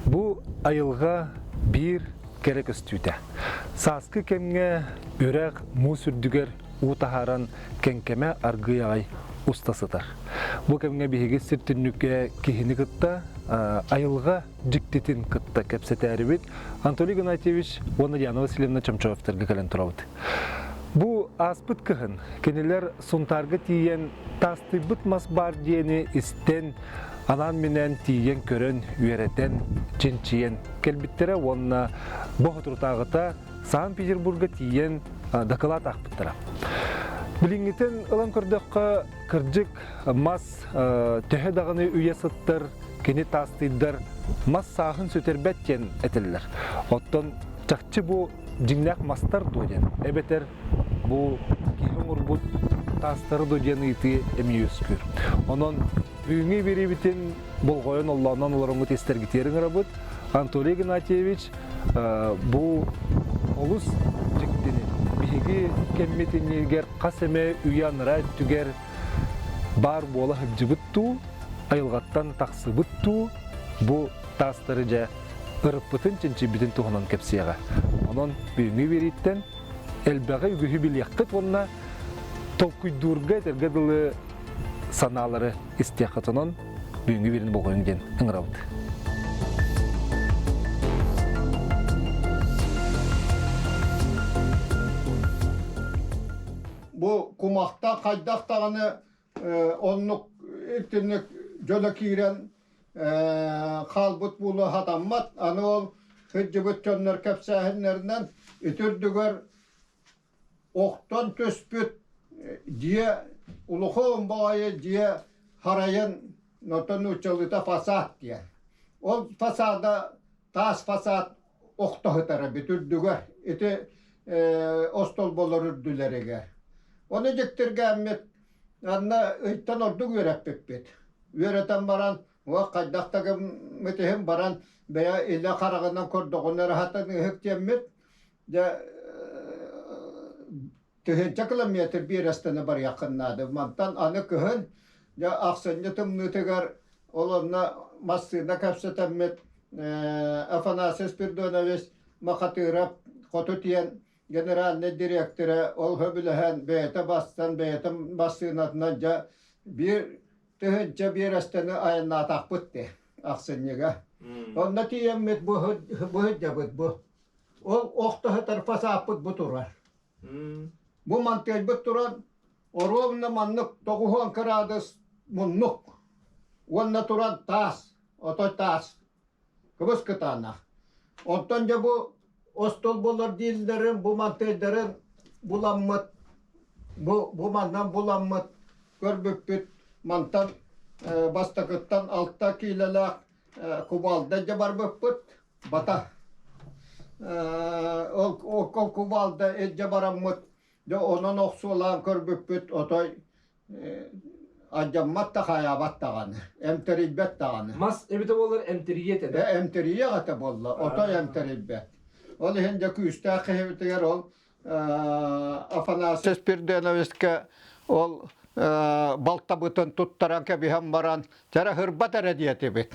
Бу айылҕа биир кэрэ көстүүтэ. Сааскы кэмҥэ үрэх муус үрдүгэр уу таһааран Кэҥкэмэ аргыый аҕай уста сытар. Бу кэмҥэ биһиги сир түннүккэ киһини кытта айылҕа дьиктитин кытта кэпсэтээрибит Анатолий Игнатьевич уонна Диана Васильевна Чомчоевтарга кэлэн турабыт. Бу ааспыт кыһын кинилэр Сунтаарга тиийэн таастыйбыт мас баар диэни истэн, анаан-минээн тиийэн көрөн, үөрэтэн, чинчийэн кэлбиттэрэ уонна бу соторутааҕыта Санкт-Петербурга тиийэн дакылаат аахпыттара. Билиҥҥитин ылан көрдөххө, кырдьык мас төһө даҕаны үйэ сыттар, кини таастыйдар мас сааһын сүтэрбэт диэн этэллэр. Оттон чахчы бу дьиҥнээх мастар дуо диэн, эбэтэр бу киһи оҥорбут таастары дуо диэн ыйытыы эмиэ үөскүүр. Онон бүгүҥҥү биэриибитин болҕойон оллоонон олороҥҥут истэргитигэр ыҥырабыт. Анатолий Игнатьевич бу олус дьиктини биһиги кэммит иннигэр хас эмэ үйэ анараа өттүгэр баар буола сылдьыбыт дуу, айылҕаттан тахсыбыт дуу, бу таастары дьэ ырыппытын, чинчийбитин туһунан кэпсиэҕэ. Онон бүгүҥҥү биэрииттэн элбэҕи үгүһү билиэххит уонна толкуйдуурга этэргэ дылы санаалары истиэххит. Онон бүгүҥҥү биэриини болҕойуҥ диэн ыҥырабыт. Бу кумахта хайдах даҕаны оннук итинник дьөлө киирэн хаалбыт буолуо хатаммат. Аны ол сылдьыбыт дьоннор кэпсээһиннэринэн ити үрдүгэр охтон түспүт дьиэ улахан баҕайы дьиэ харайын оттон нууччалыыта фасад диэн. Ол фасада таас фасад охто сытар эбит үрдүгэр ити остолболор үрдүлэригэр. Ону дьиктиргээммит анна ыйтан ордук үөрэппиппит. Үөрэтэн баран уох хайдах да гыммыт иһин баран бэйэ илэ хараҕынан көрдөҕүнэ эрэ сатаныыһык диэммит дьэ тыһыынча километр биэрэстэни барыаххын наада. Мантан аны кыһын дьэ ахсынньы тымныытыгар ол онно массыына кэпсэтэммит Афанасий Спиридонович Махатыров хоту тиэн генеральнай дириэктэрэ ол сөбүлэһэн бэйэтэ бастан бэйэтин массыынатынан дьэ биир тыһыынча биэрэстэни айаннаатахпыт дии ахсынньыга. Онно тиийэммит бу сылдьабыт бу. Ол охто сытар фасадпыт бу турар. Бу мантыайбыт туран оруобуна маннык тоҕуһуон кыраадыс муннук уонна туран таас, отой таас, кыбыс кытаанах. Онтон дьэ бу остолболор дииллэрин, бу мантыайдарын буламмыт, бу, бу манан буламмыт көрбүппүт мантан бастакыттан алта киилэлээх кувалда дьэ барбыппыт. Бата ол ол кувалда илдьэ бараммыт дьэ онон охсуолаан көрбүппүт отой алдьаммат да хайаабат даҕаны эмтэрийбэт даҕаны Мас эбитэ буоллар эмтэрийиэ этэ да? Эмтэрийиэх этэ буолла отой эмтэрийбэт ол иһин дьэ күүстээх киһибитигэр ол Афанасий Спирденовичка ол балтабытын туттаран кэбиһэн баран чара сырбат эрэ диэтибит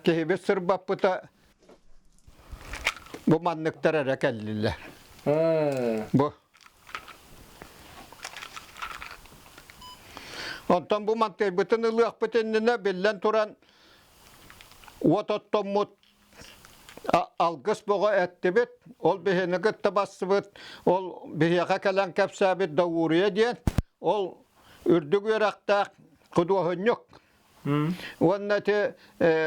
киһибит сырбаппыта Бу манныктар эрэ кэллилэр. Бу. Онтон бу мантыйбытын ылыахпыт иннинэ биллэн туран уот оттоммут алгыс бөҕө эттибит, ол биһини кытта бассыбыт, ол биһиэхэ кэлэн кэпсээбит Дауруйа диэн, ол үрдүк үөрэхтээх худуоһунньук Уонна ити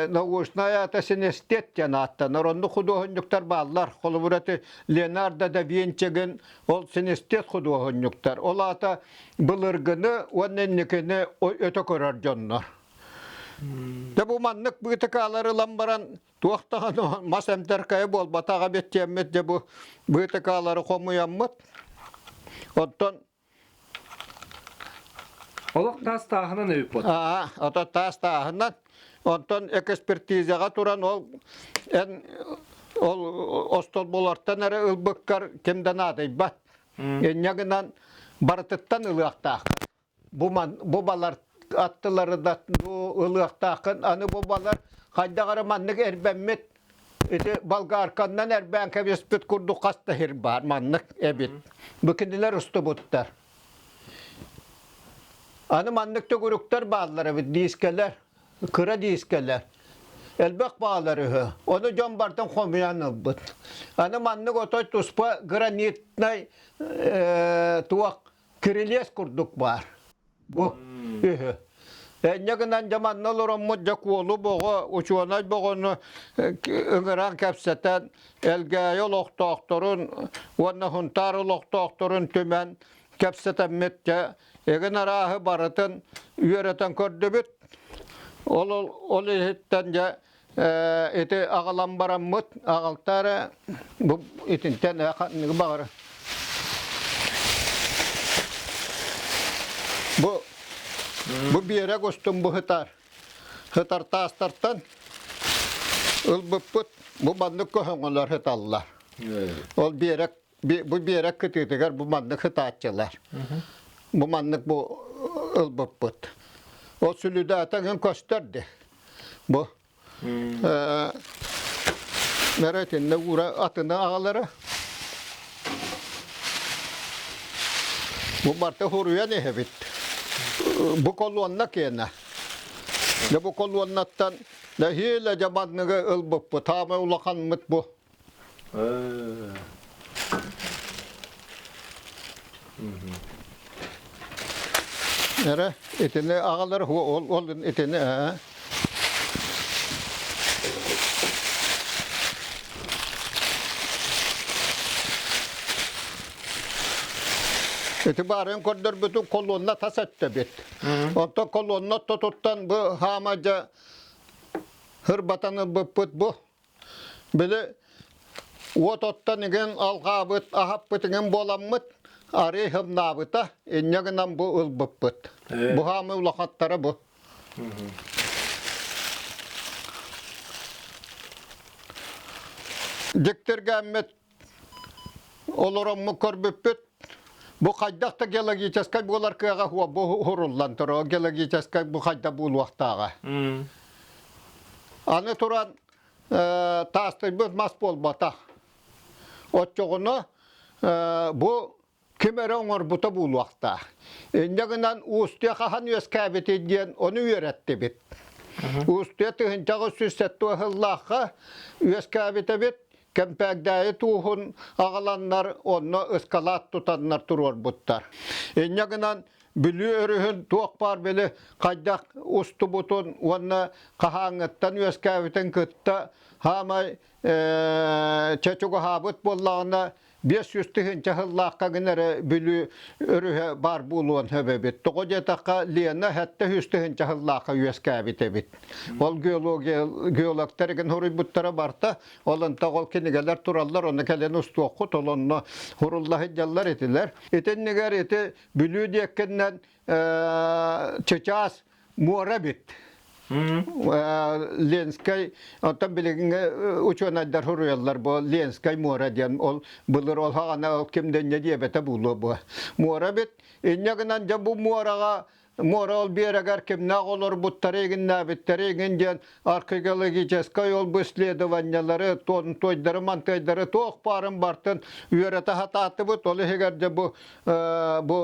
научнай аата синестет диэн ааттанар. Оннук худуоһунньуктар бааллар. Холобур ити Леонардо да Винчигин ол синестет худуоһунньуктар. Ол аата былыргыны уонна инникини өтө көрөр дьоннор. Дьэ бу маннык быытыкаалары ылан баран туох даҕаны мас эмтэркэйэ буолбатаҕа эбит диэммит дьэ бу быытыкаалары хомуйаммыт. Оттон Олох таас тааһынан эбит буолла. Аа, ото таас тааһынан. Онтон экспертизаҕа туран ол эн Ол остолболортон эрэ ылбыккар ким да наадыйбат. Инньэ гынан барытыттан ылыахтааххын. Бу, ман, бу балар аттыларынан ылыахтааххын. Аны бу балар хайдах эрэ маннык эрбэммит ити болгарканнан эрбээн кэбиспит курдук хас да сир баар маннык эбит. Бу кинилэр устубуттар. Аны маннык төгүрүктэр бааллар эбит диискэлэр. Кыра диискэлэр. Элбэх баалар үһү. Ону дьон бартан хомуйан ылбыт. Аны маннык отой туспа гранитнай туох кирилиэс курдук баар. Бу үһү. Энньэ гынан дьэ манна олороммут дьэ куолу боҕо, учуонай боҕону ыҥыран кэпсэтэн, Элгээйи олохтоохторун уонна Хунтаар олохтоохторун түмэн кэпсэтэммит дьэ Эгин арааһы барытын үөрэтэн көрдүбүт. Ол, ол иһиттэн дьэ ити аҕалан бараммыт, аҕалта эрэ бу итинтэн ханныгы баҕара. Бу бу биэрэк устун бу сытар. Сытар таастартан ылбыппыт бу маннык көһөҥөлөр сыталлар. Ол биэрэк бу биэрэк кытыытыгар бу маннык сытааччылар. Бу маннык бу ылбыппыт. Ол сүлүдээтэ көстөр де. Бу Мэрэ итиннэ уура атына аҕалара. Бу барта хуруйан иһэбит. Бу колонна киэнэ. Дьэ бу колоннаттан нэһиилэ дьэ манныгы ылбыппыт. Хаамай улаханмыт бу. Эрэ итини аҕалар ол ол итини Ити баарын көрдөрбүтүн колонна тас өттөбүт. Онтон колонна тотуттан бу хаама дьэ хырбатан ылбыппыт бу. Били уот оттон игин алҕаабыт, аһаппыт игин буоламмыт, арыы хымнаабыта, инньэ гынан бу ылбыппыт. Бу хаамыы улахаттара бу. Дьиктиргээммит олороммут көрбүппүт бу хайдах да геологическай буолар кыаҕа бу хуруллан турар геологическай бу хайда буолуохтааҕа. Аны туран таастыйбыт мас буолбатах. Оччоҕуна бу ким эрэ оҥорбута буолуохтаах. Инньэ гынан Уустуйа хаһан үөскээбитий диэн ону үөрэттибит. Уустуйа тыһыынчаҕа 170 сыллаахха үөскээбит эбит. Кэмпээгдээйи тууһун аҕаланнар онно ыскалаат тутаннар туруорбуттар. Инньэ гынан Бүлүү өрүһүн туох баар били хайдах устубутун уонна хаһааҥҥыттан үөскээбитин кытта хаамай чочугаһаабыт буоллаҕына 500 тыһыынча сыллаахха гына эрэ Бүлүү өрүһэ баар буолуон сөп эбит. Тоҕо диэтэххэ Лена 700 тыһыынча сыллаахха үөскээбит эбит. Ол геология геологтар игин хоруйбуттара барта. Ол онтон ол кинигэлэр тураллар, ону кэлэн устуоххут, ол онно хурулла сылдьаллар этилэр. Итиннигэр ити Бүлүү диэккиннэн чычаас муора эбит. Ленскэй, оттон билигин учуонайдар суруйаллар бу Ленскэй муора диэн ол былыр ол хаҕана ол ким да инньэ диэбэтэ буолуо бу. Муора эбит. Инньэ гынан дьэ бу муораҕа муора ол биэрэгэр кимнээх олорбуттары игиннээбиттэри игин диэн археологическай ол бу исследованиялары, тойдары, мантыайдары туох баарын бартын үөрэтэ сатаатыбыт. Ол иһигэр дьэ бу бу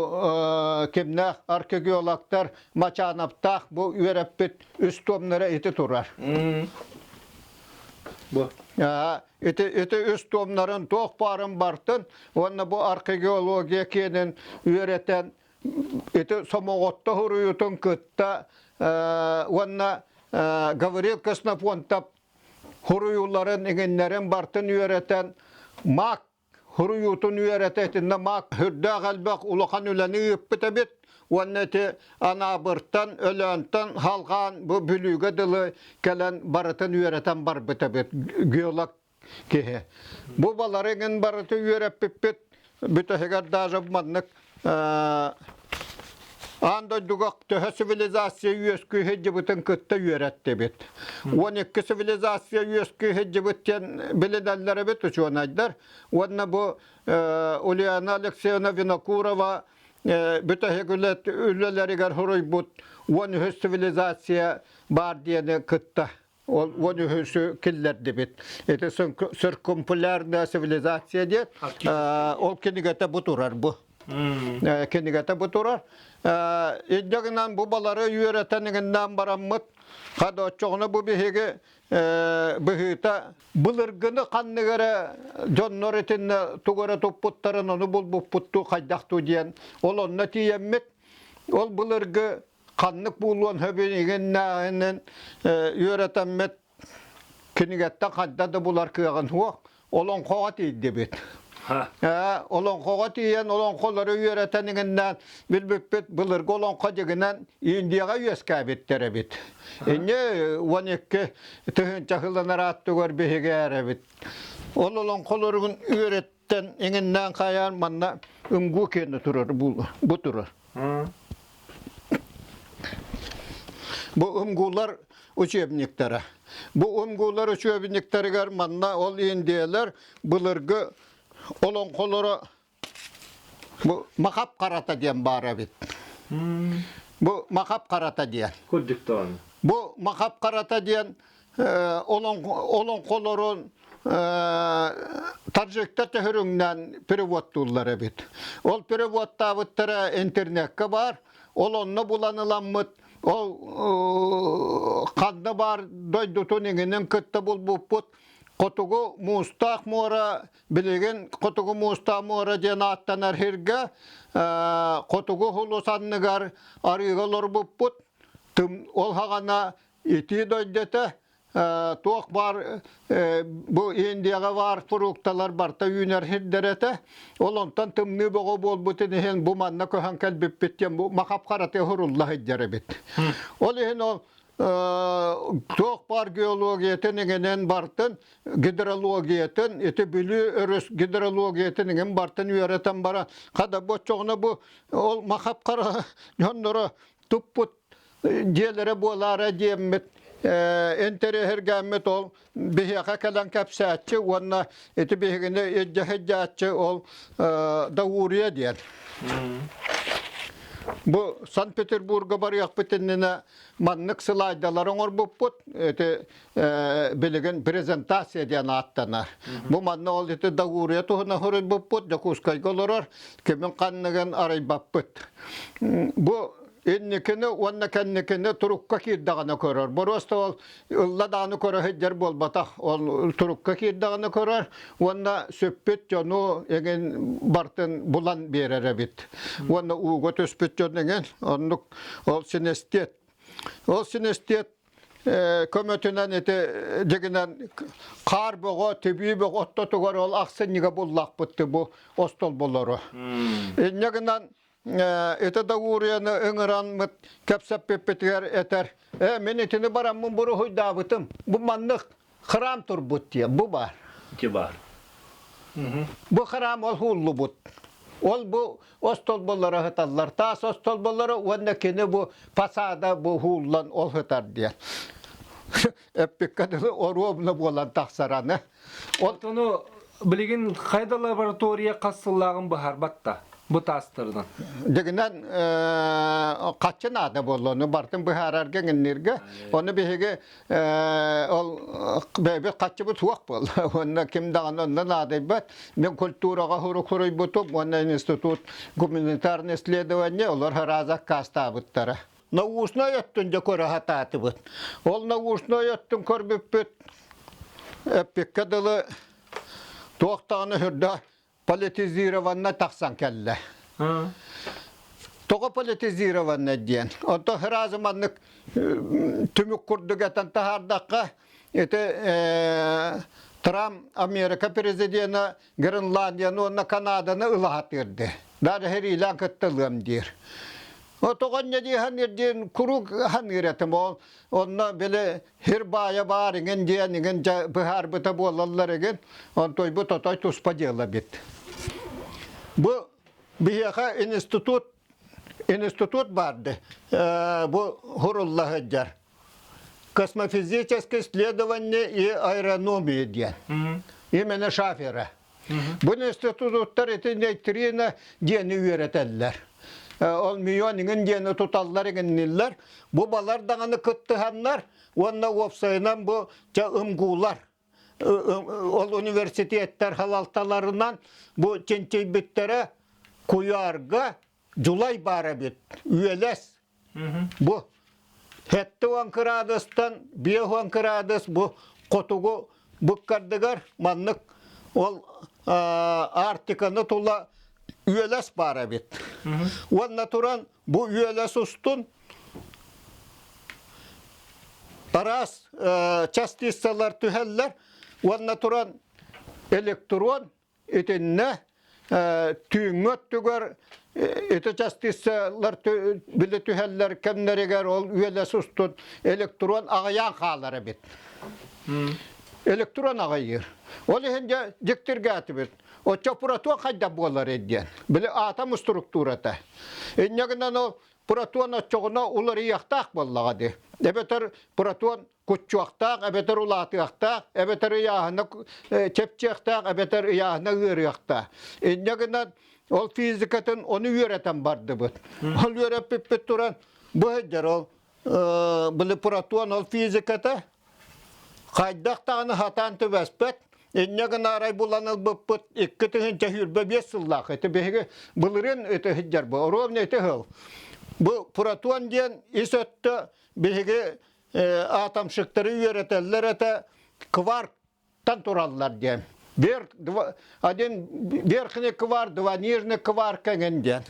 кимнээх археологтар Мачаанаптаах бу үөрэппит үс туомнара ити турар. Бу. Ити, ити үс туомнарын туох баарын бартын уонна бу археология киэнин үөрэтэн ити сомоҕотто суруйуутун кытта уонна Гаврил Ксенофонтов суруйууларын иҥиннэрин бартын үөрэтэн мак суруйуутун үөрэтэ итиннэ мак үрдээх элбэх улахан үлэни ыыппыт эбит уонна ити Анаабыртан, Өлөөнтөн халҕаан бу Бүлүүгэ дылы кэлэн барытын үөрэтэн барбыт эбит геолог киһи. Бу балары иҥин барыты үөрэппиппит бүтэһигэр даже маннык. Аан дойдуга төһө цивилизация үөскүү сылдьыбытын кытта үөрэттибит. 12 цивилизация үөскүү сылдьыбыт диэн билинэллэр эбит учуонайдар. Уонна бу Ульяна Алексеевна Винокурова бүтэһик үлэлэригэр суруйбут 13 цивилизация баар диэни кытта ол 13-ү киллэрдибит. Ити циркумполярная цивилизация диэн ол кинигэтэ бу турар бу. Кинигэтэ бу турар. Инньэ гынан бу балары үөрэтэн иҥиннээн бараммыт хада оччоҕуна бу биһиги быһыыта былыргыны ханнык эрэ дьоннор итиннэ тугу эрэ туппуттарын ону булбуппуттуу хайдах дуу диэн ол онно тиийэммит ол былыргы ханнык буолуон сөбүн игиннээҕинэн үөрэтэммит кинигэттэн хайда да булар кыаҕын суох олоҥхоҕо тиийдибит. Олоҥхоҕо тиийэн олоҥхолору үөрэтэн иҥиннээн билбиппит былыргы олоҥхо дьигинэн Индияҕа үөскээбиттэр эбит. Инньэ 12 тыһыынча сылын арааттыгар биһиги эрэбит. Ол олоҥхолорун үөрэттэн иҥиннээн хайаан манна ымгуу киэнэ турар бу турар. Бу ымгуулар учебниктара. Бу ымгуулар учебниктарыгар манна ол индиялар былыргы олоҥхолоро бу Махап Харата диэн баар эбит. Бу Махап Харата диэн. Курдуктаан. Бу Махап Харата диэн олоҥхолорун таджиктар төһөрүҥнэн переводтууллар эбит. Ол переводтаабыттара интернеккэ баар, ол онно булан ыламмыт, ол ханна баар дойдутун иҥинин кытта булбуппут. Хотугу муустаах муора билигин Хотугу муустаах муора диэн ааттанар сиргэ Хотугу Хулус анныгар арыыга олорбуппут. Ол хаҕана Итии дойду этэ, туох баар бу Индияҕа баар фрукталар барыта үүнэр сирдэр этэ. Ол онтон тымныы бөҕө буолбутун иһин бу манна көһөн кэлбиппит диэн бу махап-хараты уһурулла сылдьар эбит. Ол иһин ол туох баар геологиятын иҥинэн бартын, гидрологиятын, ити Бүлүү өрүс гидрологиятын иҥин бартын үөрэтэн баран, хада бу оччоҕуна бу ол махап-хара дьонноро туппут дьиэлэрэ буолаара диэммит интэриэһиргээммит ол биһиэхэ кэлэн кэпсээччи уонна ити биһигини илдьэ сылдьааччы ол Даурия диэн. Бу Санкт-Петербурга барыахпыт иннинэ маннык сылайдалары оҥорбуппут. Ити билигин презентация диэн ааттанар. Бу манна ол ити Даурия туһунан суруйбуппут, Дьокуускайга олорор, кимин ханныгын арыйбаппыт. Бу инникини уонна кэнникини турукка киирдэҕинэ көрөр. Боруоста ол ылла даҕаны көрө сылдьар буолбатах. Ол турукка киирдэҕинэ көрөр уонна сүппүт дьону эҥин бартын булан биэрэр эбит. Уонна ууга түспүт дьон эҥин оннук ол синестет. Ол синестет көмөтүнэн ити дьигинэн хаар бөҕө, тибии бөҕө оттотугар ол ахсынньыга буллахпыт бу остолболору. Инньэ гынан ити да ууруйаны ыҥыраммыт кэпсэппиппитигэр этэр ээ мин итини бараммын буруһуйдаабытым бу маннык храм турбут диэн бу баар ити баар бу храм ол ууллубут ол бу остолболоро сыталлар таас остолболоро уонна кини бу фасада бу ууллан ол сытар диэн эппиккэ дылы оруобуна буолан тахсараны Отону билигин хайда лаборатория хас сыллааҕын быһаарбат да бу таастарынан. Дьигинэн хаччы наада буолла, ону бартын быһаарарга иҥинниргэ. Ону биһиги ол бэйбит хаччыбыт суох буолла. Уонна ким даҕаны онно наадыйбат. Мин культураҕа суруйбутум уонна институт гуманитарное исследование олор сразу аккаастаабыттара. Научнай өттүн дьэ көрө сатаатыбыт. Ол научнай өттүн көрбүппүт эппиккэ дылы туох даҕаны сүрдээх политизированно тахсан кэллэ. Тоҕо политизированно диэн? Онто сразу маннык түмүк курдук этэн таһаардахха, ити Трамп Америка президена Гренландияны уонна Канаданы ылаһатыырды. Даже хэриилээн кытта ылыам диир. Тоҕо инньэ дии саныыр диэн куруук саныыр этим. Ол онно били хир баайа баар иҥин диэн иҥин дьэ быһаарбыта буолаллар игин. Онтойбут отой туспа дьыала бит. Бу биһиэхэ институт. институт барды бу хурулла сылдьар. Космофизическое исследование и аэрономия диэн. Именно Шафера. Бу институттар ити нейтрино диэни үөрэтэллэр. Ол мион иҥин диэни туталлар иҥинниллэр. Бу балар даҕаны кыттыһаннар уонна уопсайынан бу ча ымгуулар ол университеттар халалталарынан бу чинчийбиттэрэ куйаарга дьулай баар эбит үөлэс бу 70 кыраадыстан 50 кыраадыс бу хотугу быккардыгар маннык ол Арктиканы тула үөлэс баар эбит. Уонна туран бу үөлэс устун араас частицалар түһэллэр уонна туран электрон итиннэ түүҥҥү өттүгэр ити частицалар били түһэллэр кэмнэригэр ол үөлэс устун электрон аҕыйаан хаалар эбит. Электрон аҕыйыыр. Ол иһин дьэ дьиктиргээтибит. Оччо протон хайда буолар диэн. Били атом структурата. Инньэ гынан ол протон оччоҕуна уларыйыахтаах буоллаҕа дии. Эбэтэр протон куччуохтаах, эбэтэр улаатыахтаах, эбэтэр ыйааһына чэпчиэхтээх, эбэтэр ыйааһына ыарыахтаах. Инньэ гынан ол физикатын ону үөрэтэн бардыбыт. Ол үөрэппиппит туран бу сылдьар ол били протон ол физиката хайдах даҕаны хатаан түбэспэт. Инньэ гына арай булан ылбыппыт 2025 сыллаах. Ити биһиги былырыын ити сылдьар бу. Ровно ити сыл. Бу протон диэн ис өттө биһиги атомщиктары үөрэтэллэр этэ кварктан тураллар диэн. Один верхний кварк, два нижний кварк эҥин диэн.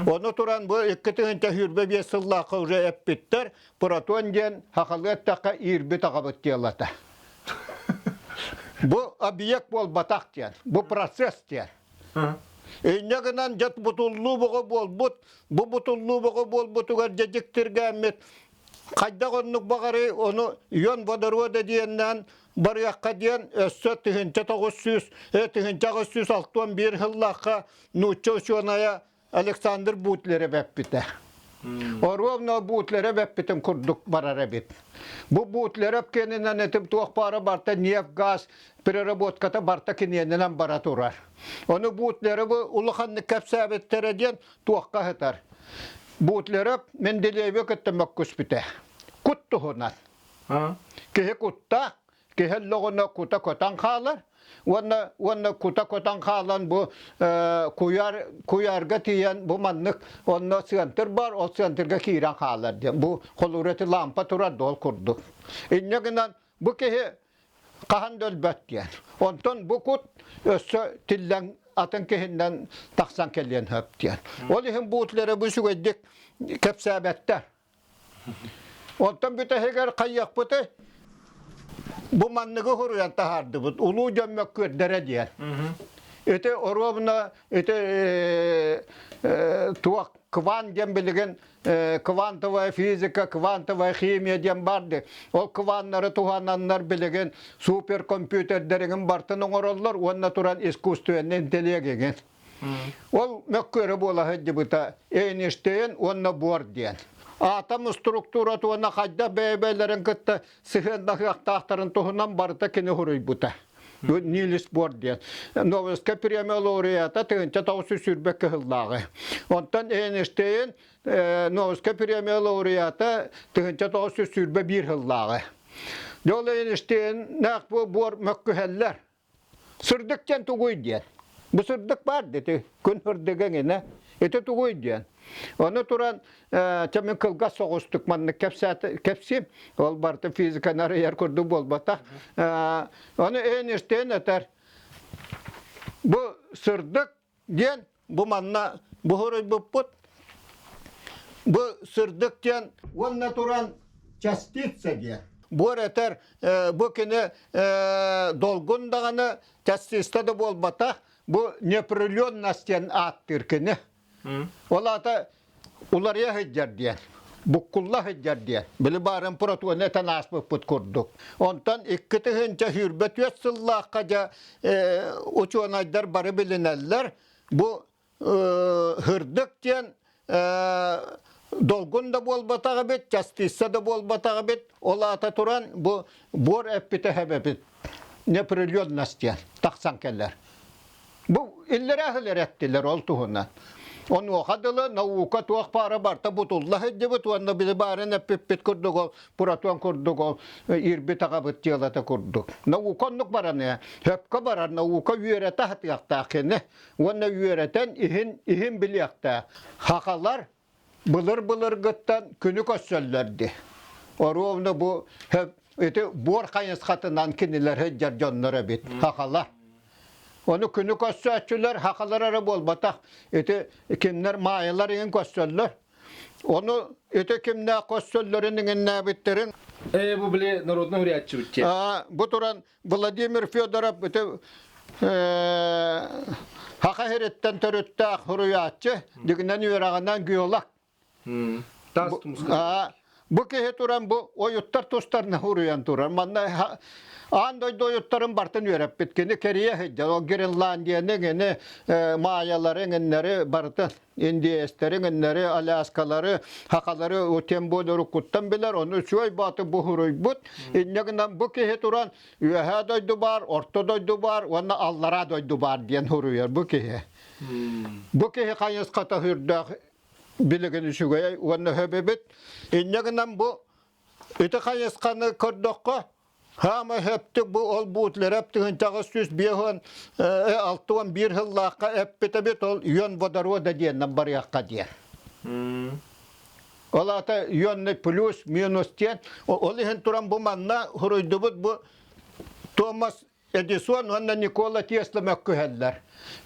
Ону туран бу 2025 сыллаахха уже эппиттэр, протон диэн хахалыы эттэххэ иирбит аҕабыт дьыалата. Бу объект буолбатах диэн, бу процесс диэн. Инньэ гынан дьэ бутуллуу боҕо буолбут, бу бутуллуу боҕо буолбутугар дьэ дьиктиргээммит Хайдах оннук баҕарый, ону ион водорода диэннээн барыахха диэн өссө 1900 1861 сыллаахха нуучча учуонайа Александр Бутлеров эппитэ. Оруобуна Бутлеров эппитин курдук барар эбит. Бу Бутлеров киэнинэн этим туох баара барта нефть, газ переработката барта киниэнинэн бара турар. Ону Бутлеровы улаханнык кэпсээбиттэрэ диэн туохха сытар. Бутлеров Менделееви кытта мөккүспүтэ. Кут туһунан. Киһи куттаах, киһи өллөҕүнэ кута көтөн хаалар. Уонна, уонна кута көтөн хаалан бу куйаар, куйаарга тиийэн бу маннык онно сыантыр бар, ол сыантырга киирэн хаалар диэн. Бу холуура ити лампа турар да курдук. Инньэ гынан бу киһи хаһан да өлбөт диэн. Онтон бу кут өссө тиллэн атын киһиннэн тахсан кэлиэн сөп диэн. Ол иһин буутлары бу үчүгэйдик кэпсээбэттэр. Онтон бүтэһигэр хайыахпыты бу манныгы хуруйан таһаардыбыт. Улуу дьон мөккүөрдэрэ диэн. Ити оруобуна ити туох кван диэн билигин квантовая физика, квантовая химия диэн барды. Ол кваннары туһананнар билигин суперкомпьютердэригин бартын оҥороллор уонна туран искусственный интеллегигин. Ол мөккүөрэ буола сылдьыбыта Эйнштейн уонна Бор диэн. Атом структурата уонна хайдах бэйэ-бэйэлэрин кытта сыһыаннаһыахтаахтарын туһунан барыта кини суруйбута. Нилис Бор диэн. Нобелевскай премия лауреата 1920 кыһыллааҕы. Онтон Эйнштейн Нобелевскай премия лауреата 1921 сыллааҕы. Дьол Эйнштейннээх бу буор мөккүһэллэр. Сырдык диэн тугуй диэн. Бу сырдык баар дити, күн сырдыга эҥинэ. Ити тугуй диэн. Ону туран, чэ мин кылгас соҕустук маннык кэпсиим. Ол барыта физиканы арыйар курдук буолбатах. Ону Эйнштейн этэр, бу сырдык диэн бу манна буһуруйбуппут. Бу сырдык диэн уонна туран частица диэн. Буор этэр бу кини долгун даҕаны частица да буолбатах, бу непрерывность диэн ааттыыр кини. Ол аата уларыйа сылдьар диэн, буккулла сылдьар диэн. Били баарын протоны этэн ааспыппыт курдук. Онтон 2024 сыллаахха дьэ учуонайдар бары билинэллэр. Бу һырдык диэн. долгун да буолбатах эбит, частица да буолбатах эбит, ол аата туран бу буор эппитэ эбит неприлюдность диэн тахсан кэлэр. Бу иллэрээхилэр эттилэр ол туһунан. Онуоха дылы наука туох баара барта бутулла сылдьыбыт уонна били баарын эппиппит курдук ол Платон курдук ол ирбит аҕабыт дьыалата курдук. Наука оннук баран сөпкө барар наука үөрэтэ сатыахтаах кини уонна үөрэтэн иһин иһин билиэхтээх. Хахалар былыр-былыргыттан күнү көрсөллөр дии. Оруобуна бу ити буор хайысхатынан кинилэр сылдьар дьоннор эбит хахалар. Ону күнү көрсөөччүлэр хахалар эрэ буолбатах. Ити кимнэр маайалар иҥин көрсөллөр. Ону ити кимнээх көрсөллөрүн иҥиннээбиттэрин Э, бу били народный хуриатчыбыт диэн. Бу туран Владимир Федоров ити Саха сириттэн төрүттээх суруйааччы, дигинэн үөрэҕинэн геолог. Таас тумуска. Бу киһи туран бу ойуттар тустарына уруйан турар. Манна аан дойду ойуттарын бартын үөрэппит. Кини кэрийэ сылдьар. Ол Гренландияны, ини майалары, иҥиннэри барытын индиэстэри, иҥиннэри, аляскалары, хахалары тем более уруккуттан билэр. Ону үчүгэй бааты буһуруйбут. Инньэ гынан бу киһи туран Үөһээ дойду баар, орто дойду баар уонна аллараа дойду баар диэн суруйар бу киһи. Бу киһи хайысхата үрдээх билигин үчүгэй уонна хөбүбүт. Инньэ гынан бу ити хайысханы көрдөххө, хаама хөптүк бу ол буутлереп 1851 сыллаахха эппит эбит ол ион водорода диэннэн барыахха диэн. Ол аата ионный плюс, минус диэн. Ол иһин туран бу манна суруйдубут бу Томас Эдисон уонна Никола Тесла мөккүһэллэр.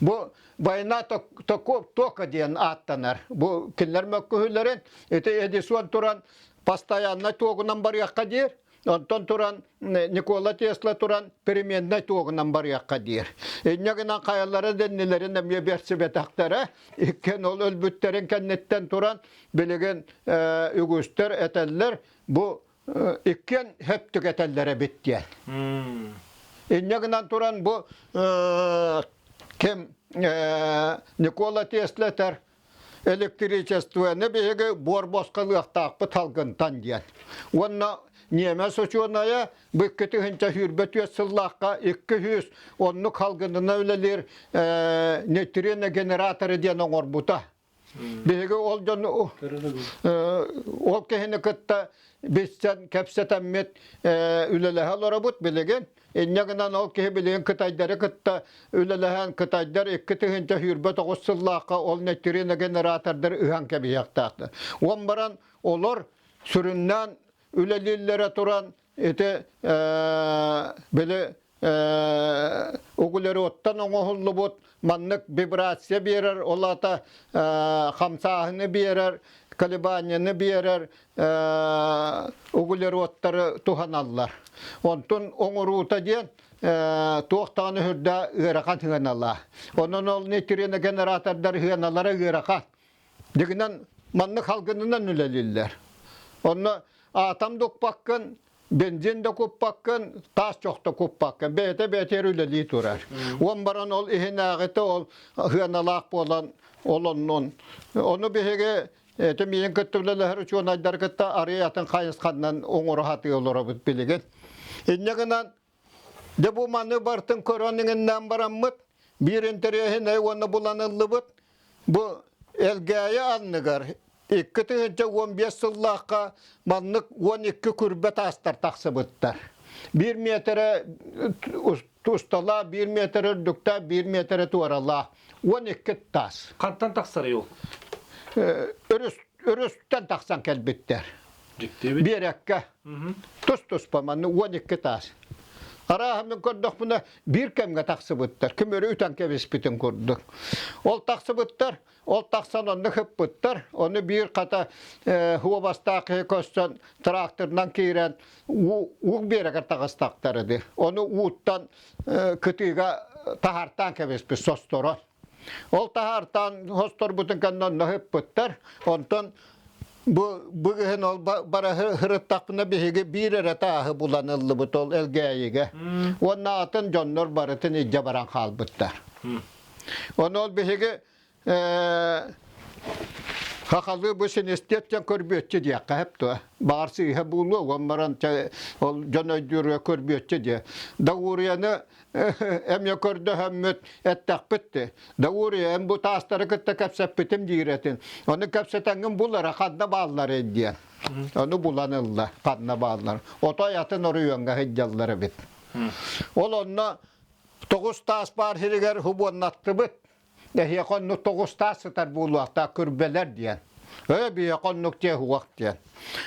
Бу война тока диэн ааттанар. Бу кинилэр мөккүһүүлэрин ити Эдисон туран постоянно туогунан барыахха диир. Онтон туран Никола Тесла туран переменнай туогунан барыахха диир. Инньэ гынан хайалара дэннилэрин эмиэ берсибэтэхтэрэ. Иккиэн ол өлбүттэрин кэнниттэн туран билигин үгүстэр этэллэр бу иккиэн хөптүк этэллэр эбит диэн. Инньэ гынан туран бу ким Никола Тесла этэр электричествоны биһиги буор босхолуохтаахпыт салгынтан диэн. Уонна ньиэмэс учуонайа бу 2024 сыллаахха 200 оннук салгынына үлэлиир нейтрино генераторы диэн оҥорбута. Биһиги ол дьон ол киһини кытта билсэн кэпсэтэммит үлэлэһэ олоробут билигин. Инньэ гынан ол киһи билигин кытайдары кытта үлэлэһэн кытайдар 2029 сыллаахха ол нейтрино генератордар ыһан кэбиһиэхтээхтэр. Уон баран олор сүрүннээн үлэлииллэрэ туран ити били углеродтан оҥоһуллубут маннык вибрация биэрэр, ол аата хамсааһыны биэрэр, колебанияны биэрэр углеродтары туһаналлар. Онтун оҥоруута диэн туох даҕаны үрдэ ыарахан сыаналаах. Онон ол нейтриногенератордар сыаналара ыарахан. Дигинэн маннык халгынынан үлэлииллэр. Онно атом да укпаккын, бензин да куппаккын, таас чох да куппаккын. Бэйэтэ бэйэтигэр үлэлии турар. Уон баран ол иһинээҕитэ ол сыаналаах буолан ол оннун. Ону биһиги ити миигин кытта үлэлэһэр учуонайдары кытта арыый атын хайысханан оҥоро сатыы олоробут билигин. Инньэ гынан Дьэ бу маны барытын көрөн иҥиннээн бараммыт, биир интэриэһинэй уонна булан ыллыбыт. Бу Элгээйи анныгар 2015 сыллаахха маннык 12 күрбэ таастар тахсыбыттар. Биир миэтэрэ усталаах, биир миэтэрэ үрдүктээх, биир миэтэрэ туоралаах. 12 таас. Хантан тахсарый ол? Өрүс, өрүстэн тахсан кэлбиттэр. Дьиктибит. Биэрэккэ. Тус-туспа манна 12 таас. Арааһа мин көрдөхпүнэ биир кэмҥэ тахсыбыттар. Ким өрө үтэн кэбиспитин курдук. Ол тахсыбыттар, ол тахсан онно хыппыттар. Ону биир хата хуобастаах киһи көстөн тракторынан киирэн уу, уу биэрэгэр таҕыстахтар ди. Ону ууттан кытыыга таһаартаан кэбиспит состорон. Ол таһаартаан хосторбутун кэннэ онно ыппыттар. Онтон бу быгыһын ол бара һырыттахпына биһиги биир эрэ тааһы булан ыллыбыт ол Элгээйигэ. Уонна атын дьоннор барытын илдьэ баран хаалбыттар. Ону ол биһиги. Хахалыы бу синестет диэн көрбүөччү диэххэ сөп дуо? Баҕар сыыһа буолуо, уон баран ол дьон өйдүүргэ көрбүөччү диэ. Дауруйаны эмиэ көрдөһөммүт эттэхпит ти. Дауруйа эн бу таастары кытта кэпсэппитим диир этин. Ону кэпсэтэҥҥин булара ханна бааллар диэн. Ону булан ылла ханна бааллар. Отой атын оройуоҥҥа сылдьаллар эбит. Ол онно тоҕус таас баар сиригэр хубуоннаттыбыт. Эһиэхэ оннук тоҕустаах сытар буолуохтаах күрбэлэр диэн. Ээ, биһиэхэ оннук диэ уох диэн.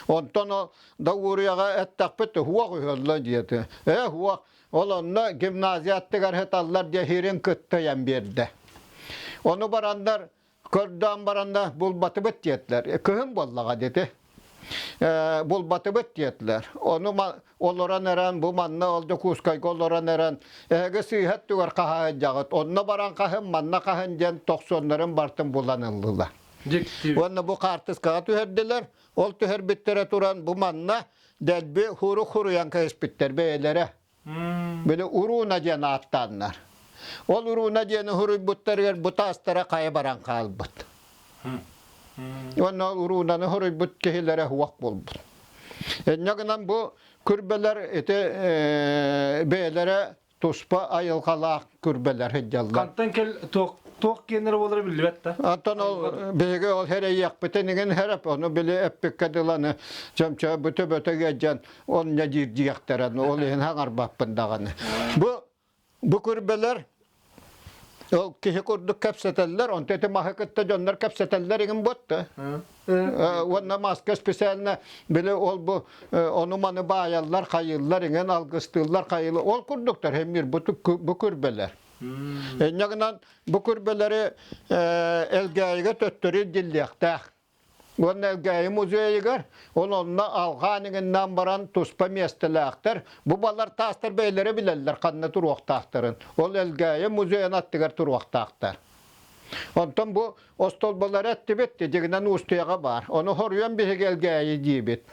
Онтон ол Дауруйаҕа эттэхпит уох үһөллө диэтэ. Ээ, уох. Ол онно гимназия аттыгар сыталлар диэ сирин кытта ыйан биэрдэ. Ону бараннар көрдөөн баранна булбатыбыт диэтилэр. Кыһын буоллаҕа диэти. Булбатыбыт диэтилэр. Ону олорон эрэн бу манна ол Дьокуускайга олорон эрэн эһиги сыыһа өттүгэр хаһаайдьаҕыт онно баран хаһын манна хаһын диэн тохсуоннарын бартын булан ыллылар. Уонна бу хаартыскаҕа түһэрдилэр. Ол түһэрбиттэрэ туран бу манна дэлби хурук хуруйан кэбиспиттэр бэйэлэрэ. Били урууна диэн ааттааннар. Ол урууна диэни хуруйбуттарыгар бу таастара хайа баран хаалбыт. Уонна уруунаны хоруйбут киһилэрэ уох буолбут. Инньэ гынан бу күрбэлэр ити бэйэлэрэ туспа айылҕалаах күрбэлэр сылдьаллар. Хантан кэл туох туох киэннэрэ буолара биллибэт да. Оттон ол биһиги ол хэрэйиэхпитин иҥин хэрэп, ону били эппиккэ дыланы чөмчө бөтө бөтө гиэдьэн онно диирдиэхтэрэ, ол иһин хаҥарбаппын даҕаны. Бу Бу күрбэлэр ол киһи курдук кэпсэтэллэр, онто ити маһы кытта дьоннор кэпсэтэллэр игин буотта. Уонна маска специально били ол бу ону-маны баайаллар, хайыыллар, иҥэн алгыстыыллар, хайыылар. Ол курдуктар хэммир бу бу күрбэлэр. Инньэ гынан бу күрбэлэри Элгээйигэ төттөрү илдьиллиэхтээх. Уонна Элгээйи музейыгар, ол онно алҕаан иҥиннээн баран туспа миэстэлээхтэр. Бу балар таастар бэйэлэрэ билэллэр ханна туруохтаахтарын. Ол Элгээйи музейын аттыгар туруохтаахтар. Онтон бу остолболары эттибит, дьигинэн Уустуйаҕа баар. Ону хоруйан биһиги Элгээйи диибит.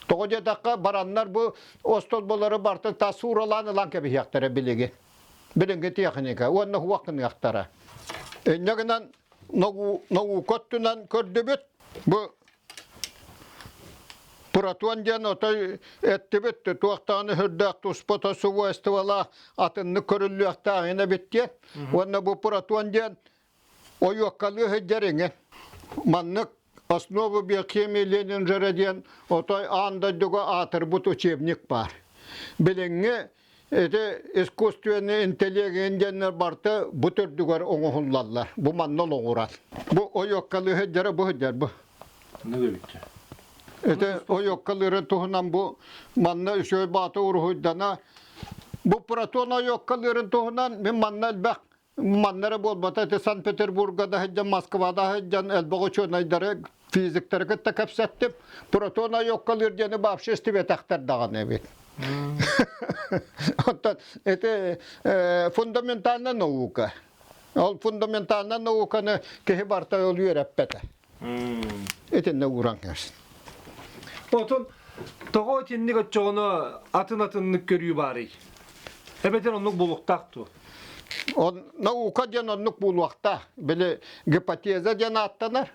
Тоҕо диэтэххэ, бараннар бу остолболору бартын тас сууралаан ылан кэбиһиэхтэрэ билиги. Билиҥҥи техника уонна уох гыныахтара. Инньэ гынан наука өттүнэн көрдүбүт. Бу Протон диэн отой эттибит туохтааны үрдээх туспа свойстволаах атыннык көрүллүөхтээх эбит диэн. Уонна бу протон диэн ойуоккалыы сылдьар иҥэ. Маннык «Основы биохимии Ленинжера» диэн отой аан дойдуга аатырбыт учебник баар. Билиҥҥи ити искусственный интеллект диэннэр барыта бу төрдүгэр оҥоһуллаллар. Бу манна олоҕурар. Бу ойуоккалыы сылдьара бу сылдьар бу. Ити ойуоккалыырын туһунан бу манна үчүгэй баата уруһуйдана. Бу протон ойуоккалыырын туһунан мин манна элбэх Манна эрэ буолбата, ити Санкт-Петербурга да сылдьан, Москвада сылдьан элбэх учуонайдары, физиктары кытта кэпсэттим. Протон ойуоккалыыр диэни вообще истибэтэхтэр даҕаны эбит. Оттон ити фундаментальная наука. Ол фундаментальная науканы киһи барыта ол үөрэппэтэ. Итиннэ ууран кэбис. Отон тоҕо итинник оччоҕуна атын-атыннык көрүү баарый? Эбэтэр оннук буолуохтаах дуо? Он наука диэн оннук буолуохтаах. Били гипотеза диэн ааттанар.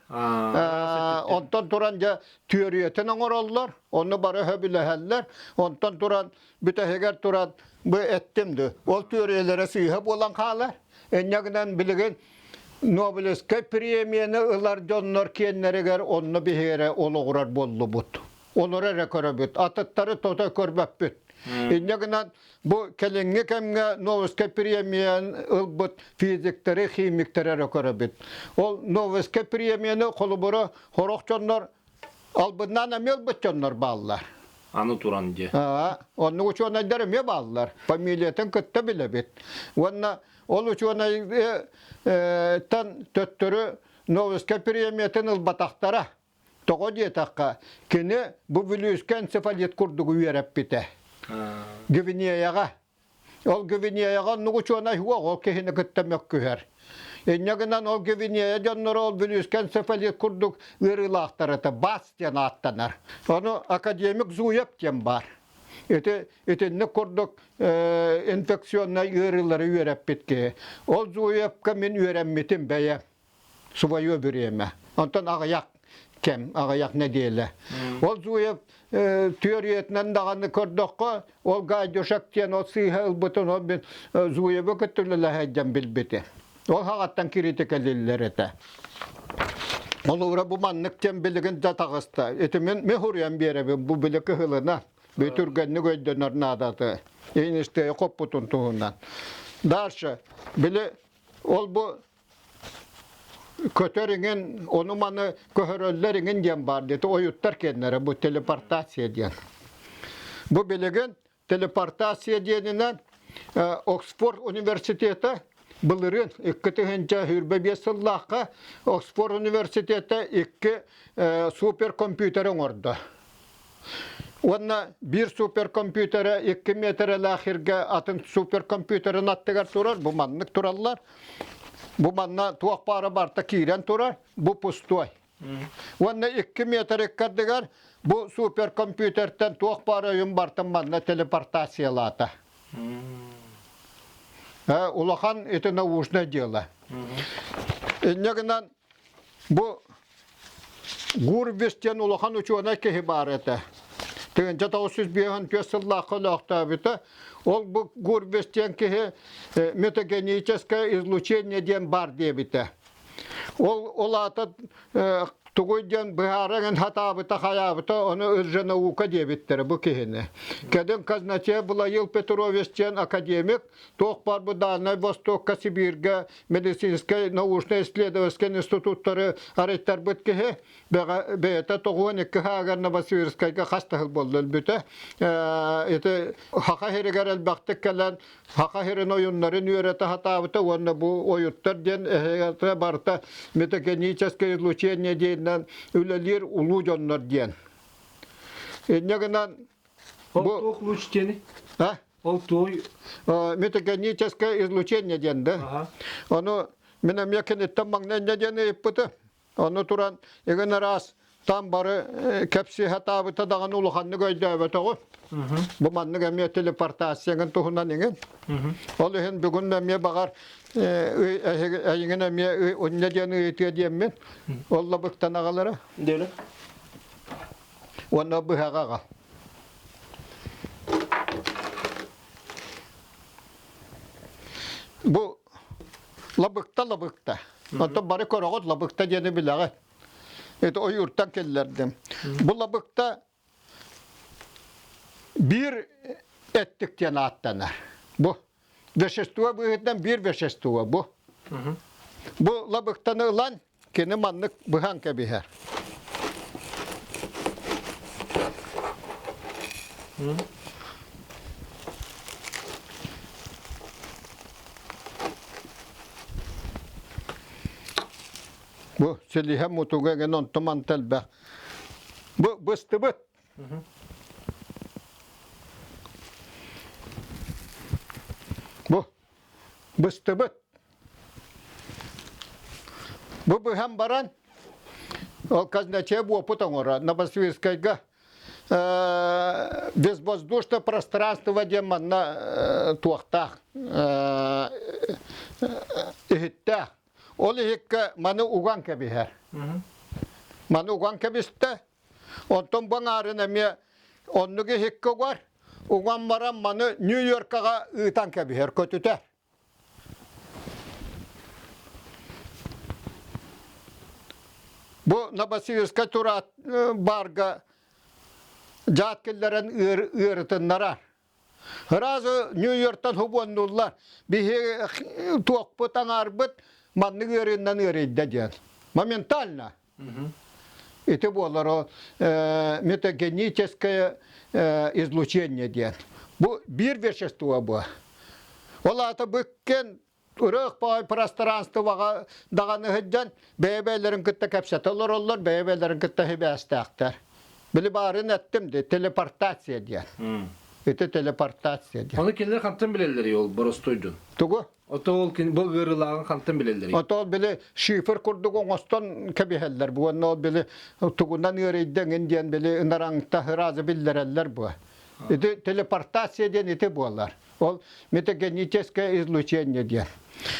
Онтон туран дьэ түөрүйэтин оҥороллор, онну бары сөбүлэһэллэр. Онтон туран бүтэһигэр туран бу эттим ду. Ол түөрүйэлэрэ сыыһа буолан хаалар. Инньэ гынан билигин Нобелевскай премияны ылар дьоннор киэннэригэр онно биһиги олоҕурар буоллубут. Олору эрэ көрөбүт, атыттары тото көрбөппүт. Инньэ гынан бу кэлиҥҥи кэмҥэ Нобелевскай премияны ылбыт физиктэри, химиктэри эрэ көрөбүт. Ол Нобелевскай премияны холобура сорох дьоннор албыннаан эмиэ ылбыт дьоннор бааллар. Аны туран дьэ. Оннук учуонайдар эмиэ бааллар. Фамилиятын кытта билэбит. Уонна Ол учуонайтан төттөрү Нобелевскай премиятын ылбатахтара. Тоҕо диэтэххэ, кини бу Бүлүүскэ энцефалит курдугу үөрэппитэ. Гвинеяҕа. Ол Гвинеяҕа оннук учуонай суох, ол киһини кытта мөккүһэр. Инньэ гынан ол Гвинея дьонноро ол Бүлүүскэ энцефалит курдук ыарыылаахтар этэ, БАС диэн ааттанар. Ону академик Зуев диэн баар. Ити итинник курдук инфекционнай ыарыылары үөрэппит киһи. Ол Зуевка мин үөрэммитим бэйэ свое время. Онтон аҕыйах кэм, аҕыйах нэдиэлэ. Ол Зуев түөрүйэтинэн даҕаны көрдөххө, ол Гайдушак диэн ол сыыһа ылбытын ол мин Зуевы кытта үлэлэһэ билбити. Ол хаҕаттан киритикэлиллэр этэ. Олура бу маннык диэн билигин да таҕыста. Ити мин ми хуруйан биэрэбин бу били кыһылына. Бүтүргэнник өйдөнөр наадаты. Эйнштейн хоппутун туһунан. Дальше били ол бу көтөр иҥин ону-маны көһөрөллөр иҥин диэн баар диэти ойуттар кэннэрэ бу телепортация диэн. Бу билигин телепортация диэнинэн Оксфорд университета былырыын 2025 сыллаахха Оксфорд университета икки суперкомпьютер оҥордо. Уонна биир суперкомпьютера 2 метрэлээх сиргэ атын суперкомпьютерын аттыгар турар, бу маннык тураллар. Бу манна туох баара барта киирэн турар, бу пустой. Уонна 2 метр ыккардыгар бу суперкомпьютертан туох баар өйүн бартын манна телепортациялаата. Улахан это научное дело. Инньэ гынан бу Гурвич диэн улахан учуонай киһи баар этэ. 1954 сыллаахха өлөөхтөөбүтэ. Ол бу Гурвич диэн киһи метагеническое излучение диэн баар диэбитэ. Ол ол аата тугуй диэн быһааран хатаабыта хайаабыта ону лженаука диэбиттэрэ бу киһини. Кэлин казначей Булаил Петрович диэн академик туох баар бу Дальнай Востокка, Сибииргэ медицинскэй научно-исследовательскай институттары арыйтарбыт киһи бэйэтэ 92 аагар Новосибирскайга хас да сыл буолла өлбүтэ. Ити Хаха сиригэр элбэхтик кэлэн Саха сирин ойуннарын үөрэтэ сатаабыта уонна бу ойуттар диэн эһэҕэ барыта метагеническое излучение диэнинэн үлэлиир улуу дьоннор диэн. Инньэ гынан Ол туох луч диэни? А? Ол туой метагеническое излучение диэн да. Ону мин эмиэ киниттэн маҥнай инньэ диэн ыйыппытым. Ону туран игин араас там бары кэпсии сатаабыта даҕаны улаханнык өйдөөбөтөҕүм. Бу маннык эмиэ телепортацияҥын туһунан иҥин. Ол иһин бүгүн эмиэ баҕар эйигин эмиэ унньа диэн ыйытыа диэммин. Ол лабыктан аҕалара. Диэри. Уонна быһаҕа аҕал. Бу лабыкта лабыкта. Оттон бары көрөҕүт лабыкта диэни билэҕит. Это ойууртан киллэрдим. Бу лабыкта биир эттик диэн ааттанар. Бу вещество быһыытынан биир вещество бу. Бу лабыктаны ылан Кини маннык быһан кэбиһэр. Бу силиһэ мутуга ген онтум манта элбэх. Бу быстыбыт. Бу быстыбыт. Бу быһан баран, ол казначей уопут оҥоро Новосибирскайга безвоздушное пространство диэн манна туохтаах иһиттээх. Ол иһиккэ маны уган кэбиһэр. Маны уган кэбистэ. Онтон бу аҥаарын эмиэ оннук иһиккэ угар. Уган баран маны Нью-Йоркаҕа ыытан кэбиһэр, көтүтэр. Бу Новосибирскай тураат баарга дьаат киллэрэн ыарытыннарар. Сразу Нью-Йорктан хубуоннуллар. Биһи туохпут аҥаарбыт маннык ыарыыннан ыарыйда диэн. Моментально. Ити буолар метагеническое излучение диэн. Бу биир вещество бу. Ол аата бүккен ырыах баай пространствоҕа даҕаны сылдьан бэйэ-бэйэлэрин кытта кэпсэтэ олороллор, бэйэ-бэйэлэрин кытта сибээстээхтэр. Били баарын эттим де, телепортация диэн. Ити телепортация диэн. Ону кинилэр хантан билэллэрий ол боростуойдун? Тугу? Ото ол бу ыарыылааҕын хантан билэллэрий? Ото ол били шифр курдук оҥостон кэбиһэллэр бу уонна ол били тугунан ыарыйда диэн били ынараҥта ыраазы биллэрэллэр бу. Ити телепортация диэн ити буолар. Ол метагеническое излучение диэн.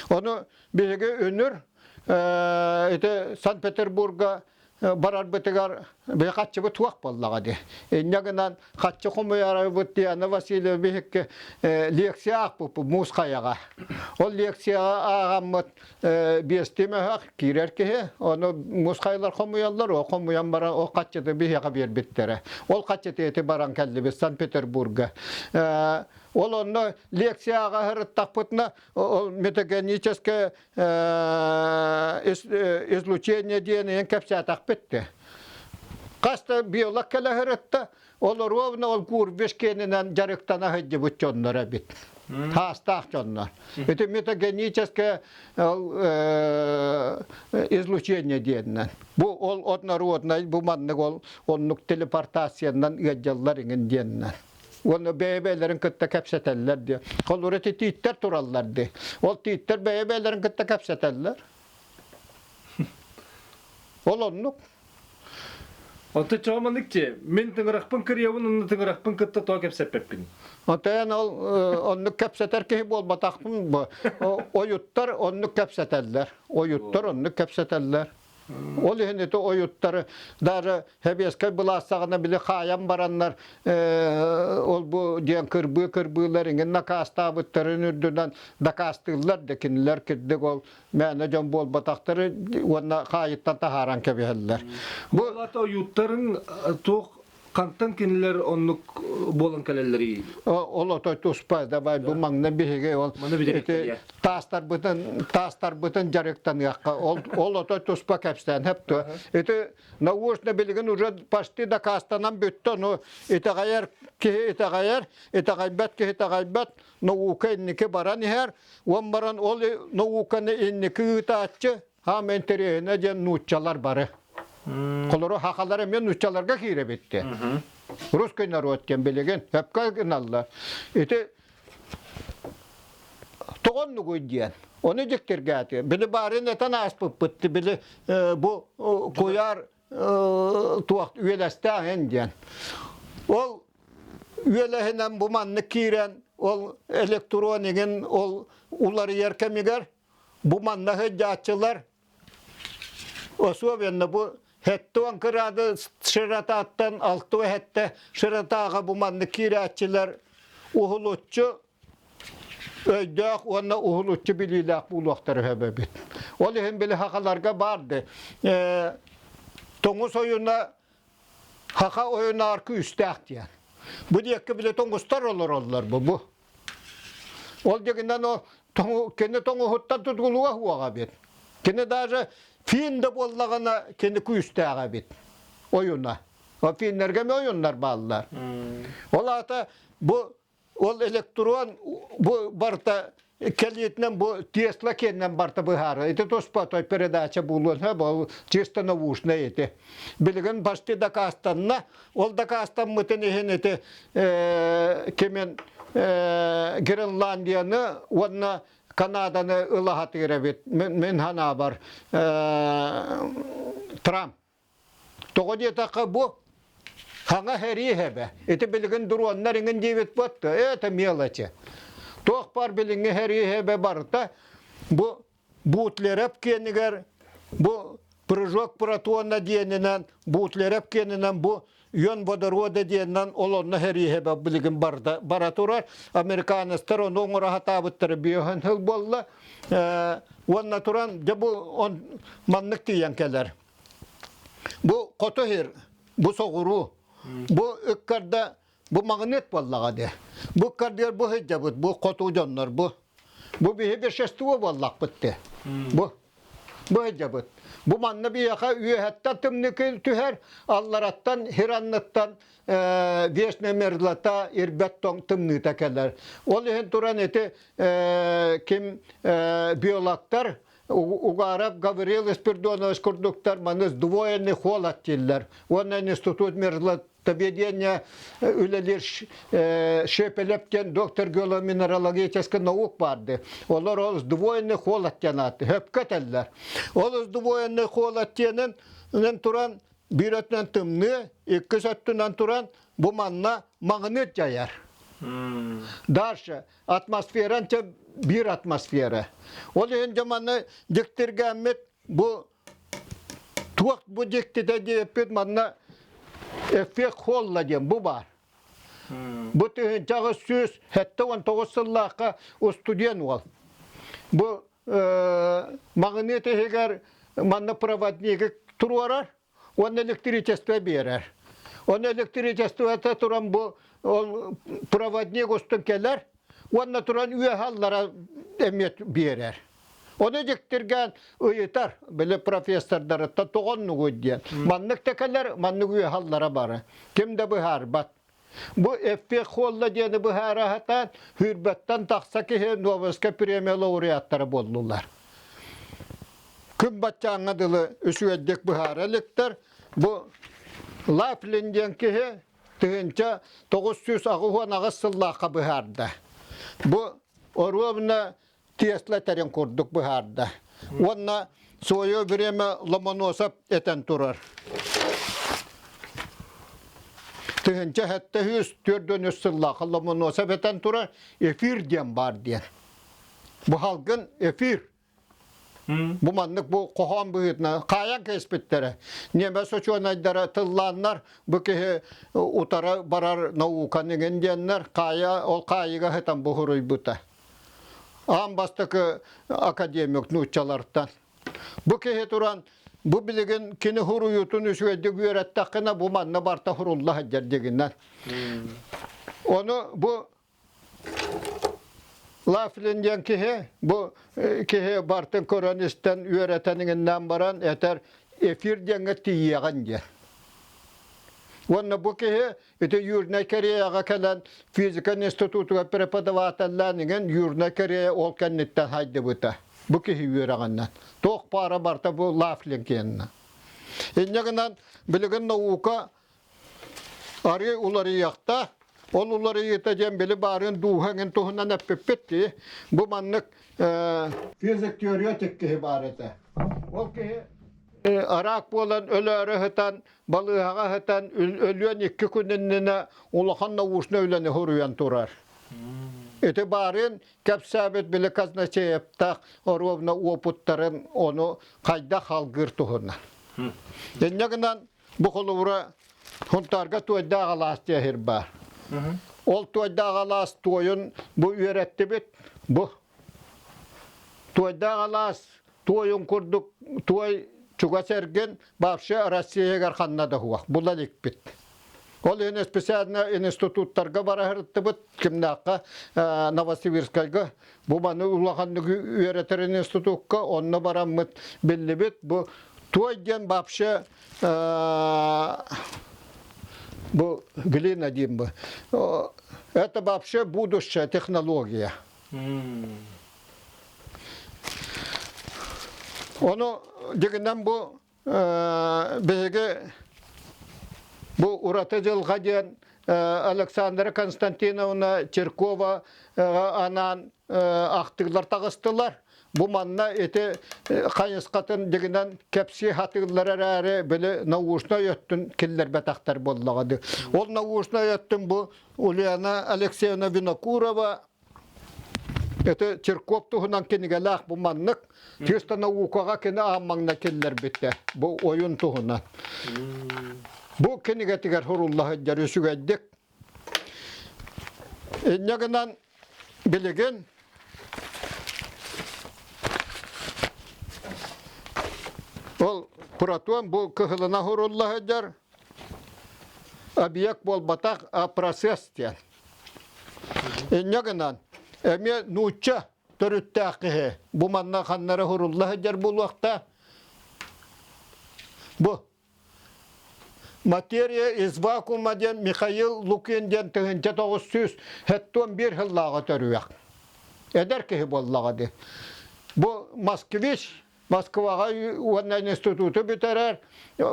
Ону биһиги үнүр Ити Санкт-Петербурга барарбытыгар биһи хаччыбыт туох буоллаҕа дии. Инньэ гынан хаччы хомуйарбыт Диана Васильева биһикки лекция аахпыппыт Муус Хайаҕа. Ол лекцияҕа ааҕаммыт биэстии мөһөх киирэр киһи, ону муус хайалар хомуйаллар, ол хомуйан баран ол хаччыты биһиэхэ биэрбиттэрэ. Ол хаччыты ити баран кэллибит Санкт-Петербурга. Ол онно лекцияҕа сырыттахпытына ол метагеническое излучение диэн иһин кэпсээтэхпит де. Хас да биолог кэлэ сырытта, ол ровно ол Гурбиш киэнинэн дьарыктана сылдьыбыт дьоннор эбит. Таастаах дьоннор. Ити метагеническое излучение диэнинэн. Бу ол однороднай, бу маннык ол оннук телепортациянан ыалдьаллар иҥин диэнинэн. Уонна бэйэ-бэйэлэрин кытта кэпсэтэллэр диye. Холура ити тииттэр тураллар дии. Ол тииттэр бэйэ-бэйэлэрин кытта кэпсэтэллэр. Ол оннук. Онто чооманык че, мин тыҥырахпын кырыйабын, онно тыҥырахпын кытта тоҕо кэпсэппэппин. Онтон ол оннук кэпсэтэр киһи буолбатахпын бу. Ойуттар оннук кэпсэтэллэр. Ойуттар оннук кэпсэтэллэр. Ол иһин ити ойуттары даже сэбиэскэй былаас саҕана били хаайан бараннар ол бу диэн кырбыы кырбыылар иҥин накаастаабыттарын үрдүнэн дакаастыыллар да кинилэр кирдик ол мээнэ дьон буолбатахтары уонна хаайыттан таһааран кэбиһэллэр. Бу ойуттарын туох Хантан кинилэр оннук буолан кэлэллэрий? Ол отой туспа, давай бу маҥна биһиги ол ити таастарбытын таастарбытын дьарыктаныахха ол ол отой туспа кэпсээн хөптө. Ити научно билигин уже почти дакаастанан бүттэ, но итэҕэйэр киһи итэҕэйэр, итэҕэйбэт киһи итэҕэйбэт, наука инники баран иһэр, уон баран ол науканы инники ыытааччы Хаам интэриэһинэ диэн нууччалар бары. Холору хахалар эмиэ нууччаларга киирэбитти. Русский народ диэн билигин сөпкө гыналлар. Ити тоҕоннугуй диэн. Ону дьиктиргээти. Били баарын этэн ааспыппыт. Били бу куйаар туох үөлэстээх диэн. Ол үөлэһинэн бу маннык киирэн ол электронигин ол уларыйар кэмигэр Бу манна сылдьааччылар особенно бу 70 кыраады широтаттан 67 широтаҕа бу маннык киирээччилэр уһулуччу өйдөөх уонна уһулуччу билиилээх буолуохтара үһү Ол иһин били хахаларга баарды. Тоҥус ойуна хаха ойунаар күүстээх диэн. Бу диэкки били тоҥустар олороллор бу бу. Ол дьигинэн ол кини тоҥуһуттан тутулуга уоҕа эбит. Кини даже фин да буоллаҕына кини күүстээх эбит. Ойуна. О финнэргэ эмиэ ойуннар бааллар. Ол аата бу ол электрон бу барыта кэлиитинэн бу Тесла киэнинэн барыта быһаарар. Ити туспа той передача буолуон сөп, ол чисто научный ити. Билигин почти дакаастанна. Ол дакаастаммытын иһин ити кимин Гренландияны уонна Канаданы ыла эбит мин санаабар Трамп. Тоҕо диэтэххэ бу хаҥа сэрии хэбэ. Ити билигин дроннар иҥин диэбит буотта. Это мелочи. Туох бар билиҥҥи сэрии хэбэ барыта бу Бутлеров киэнигэр бу прыжок протона диэнинэн Бутлеров киэнинэн бу ион водорода диэнинэн ол онно сэрииһэ билигин барда бара турар американецтар ону оҥоро сатаабыттара биоһын сыл буолла уонна туран дьэ бу он маннык тиийэн кэлэр бу хоту сир бу соҕуруу бу ыккарда Бу маҕыныат буоллаҕа дии. Бу ыккардыгар бу сылдьабыт, бу хоту дьоннор бу. Бу биһи вещество буоллахпыт дии. Бу бу сылдьабыт. Бу манна биһиэхэ үөһэттэн тымныы түһэр, аллараттан хиранныттан вечная мерзлота, ирбэт тоҥ тымныыта кэлэр. Ол иһин туран ити ким биологтар Угаров Гаврил Спиридонович курдуктар маны сдвоенный холод дииллэр. Уонна институт мерзлот Доведение үлэлиир Шепелев диэн доктор геоломинералогических наук барды. Олор ол сдвоенный холод диэн ааты. Хөпкө этэллэр. Ол сдвоенный холод диэнин туран биир өттүнэн тымныы, иккис өттүнэн туран бу манна маҕыныт дьайар. Дальше атмосферан биир атмосфера. Ол иһин дьэ манна дьиктиргээммит. бу туох бу дьиктитэ диэппит манна эффект Холла диэн бу баар. Бу 1879 сыллаахха устудьуон уол. Бу маҕыныыт иһигэр манна проводнигы туруорар уонна электричество биэрэр. Оны электричествота туран бу ол проводник устун кэлэр уонна туран үөһэ аллара эмиэ биэрэр. Ону дьиктиргээн ыйытар, били профессордарыттан тоҕоннугуй диэн. Маннык да кэлэр, маннык үөһэ аллара бары. Ким да быһаарбат. Бу эффект Холла диэни быһаара сатаан, сүүрбэттэн тахса киһи Нобелевскай премия лауреаттара буоллулар. Күн баччааҥҥа дылы үчүгэйдик быһаара иликтэр. Бу Лафлин диэн киһи 1988 сыллаахха быһаарда. Бу оруобуна Тесла этэрин курдук быһаарда. Уонна свое время Ломоносов этэн турар. 1743 сыллаах Ломоносов этэн турар эфир диэн баар диэн. Бу халгын эфир. Бу маннык бу хоһоон быһыытынан хаайан кэспиттэрэ. Ньиэмэс учуонайдара тыллааннар бу киһи утара барар науканы иҥин диэннэр хаайа ол хаайыга сытан буһуруйбута. Аан бастакы академик нууччалартан. Бу киһи туран бу билигин кини хуруйуутун үчүгэйдик үөрэттэххинэ бу манна барта хурулла сылдьар дигинэн. Ону бу Лафлин диэн киһи бу киһи бартын көрөн истэн үөрэтэн иҥиннээн баран этэр эфир диэҥҥэ тиийиэҕин диэн. Уонна бу киһи Ити Южнай Кореяҕа кэлэн физика институтугар преподавателлээн иҥэн Южнай Корея ол кэнниттэн хайдыбыта. Бу киһи үөрэҕинэн. Туох паара барта бу Лафлин киэннэ. Инньэ гынан билигин наука арыы уларыйыахта. Ол уларыйыыта диэн били баарын дууһа эҥин туһунан эппиппит дии. Бу маннык физик теоретик киһи баар этэ. Ол киһи араак буолан өлөөрү сытан балыыһаҕа сытан өлүөн икки күн иннинэ улахан научнай үлэни суруйан турар. Ити баарын кэпсээбит били Казначеевтаах оруобуна уопуттарын ону хайдах халгыыр туһунан. Инньэ гынан бу холобура Хунтаарга туойдаах алаас диэһир баар. Ол туойдаах алаас туойун бу үөрэттибит. Бу туойдаах алаас туойун курдук туой чугас эргин вообще Россиягар ханна да суох була иликпит. Ол иһин специально институттарга бара сырыттыбыт кимнаахха Новосибирскайга бу маны улаханнык үөрэтэр институкка онно бараммыт биллибит бу туой диэн вообще бу глина диэн бу это вообще будущая технология Ону дигинэн бу биһиги бу ураты дьылҕа диэн Александра Константиновна Чиркова анаан ахтыылар таҕыстылар. Бу манна ити хайысхатын дигинэн кэпсии сатыыллар эрээри били научнай өттүн киллэрбэтэхтэр буоллаҕа дии. Ол научнай өттүн бу Ульяна Алексеевна Винокурова Это Черков туһунан кинигэлээх бу маннык чисто наукаҕа кини аан киллэрбиттэ бу ойун туһунан. Бу кинигэтигэр сурулла сылдьар үчүгэйдик. Инньэ гынан билигин ол протон бу кыһылына сурулла сылдьар объект буолбатах, а процесс диэн. Инньэ гынан, эмиэ нуучча төрүттээх киһи бу манна ханнара хурулла сылдьар буолуохтаах. Бу Материя из вакуума диэн Михаил Лукин диэн 1971 сыллааҕы төрүөх. Эдэр киһи буоллаҕа дии. Бу москвич Москваҕа уонна институту бүтэрэр,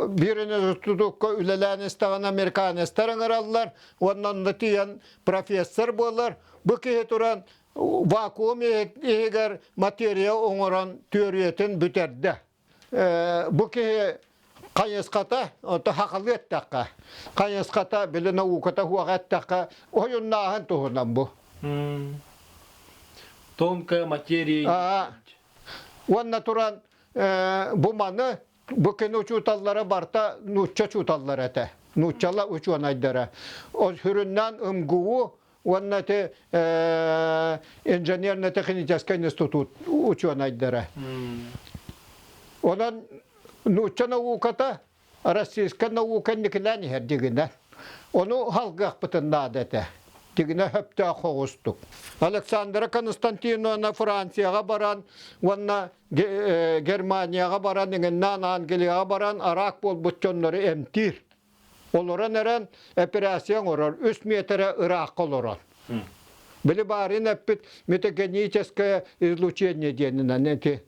биир институкка үлэлээн истэҕинэ американецтар ыҥыраллар уонна онно тиийэн профессор буолар. Бу киһи туран вакуум иһигэр материя оҥорон түөрүйэтин бүтэрдэ. Бу киһи хайысхата, онто хахалыы эттэххэ, хайысхата били науката хуоҕа эттэххэ, ойуннааһын туһунан бу. Тонкая материя. Уонна туран. бу маны бу кини учууталлара барыта нуучча учууталлара этэ. Нууччала учуонайдара. Ол сүрүннээн МГУ уонна ити инженерно-техническэй институт учуонайдара. Онон нуучча науката российскай наука инникилээн иһэр дигинэ. Ону халгыахпытын наада этэ. Дигинэ хөптөөх хоҕустук. Александра Константиновна Францияҕа баран уонна Германияҕа баран, иҥиннээн Англияҕа баран араак буолбут дьоннору эмтиир. Олорон эрэн операция оҥорор, үс миэтэрэ ыраахха олорон. Били баарын эппит метагеническое излучение диэнинэн эти.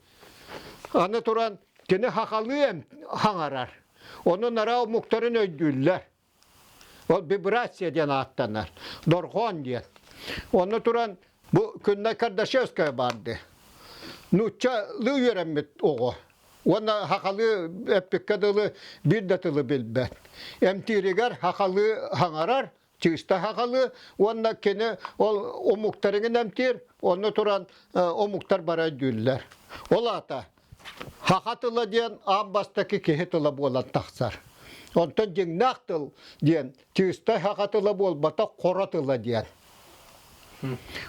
Аны туран кини хахалыы хаҥарар. Ону нара омуктарын өйдүүллэр. Ол вибрация диэн ааттанар. Дорҕоон диэн. Онно туран бу Күннэй Кардашевская барды. Нууччалыы үөрэммит оҕо. Уонна хахалыы эппиккэ дылы биир да тылы билбэт. Эмтииригэр хахалыы хаҥарар, чыыста хахалыы уонна кини ол омуктарыгын эмтиир, онно туран омуктар бара өйдүүллэр. Ол аата Саха тыла диэн аан бастакы киһи тыла буолан тахсар. Онтон дьиҥнээх тыл диэн чыыстай саха тыла буолбатах хоро тыла диэн.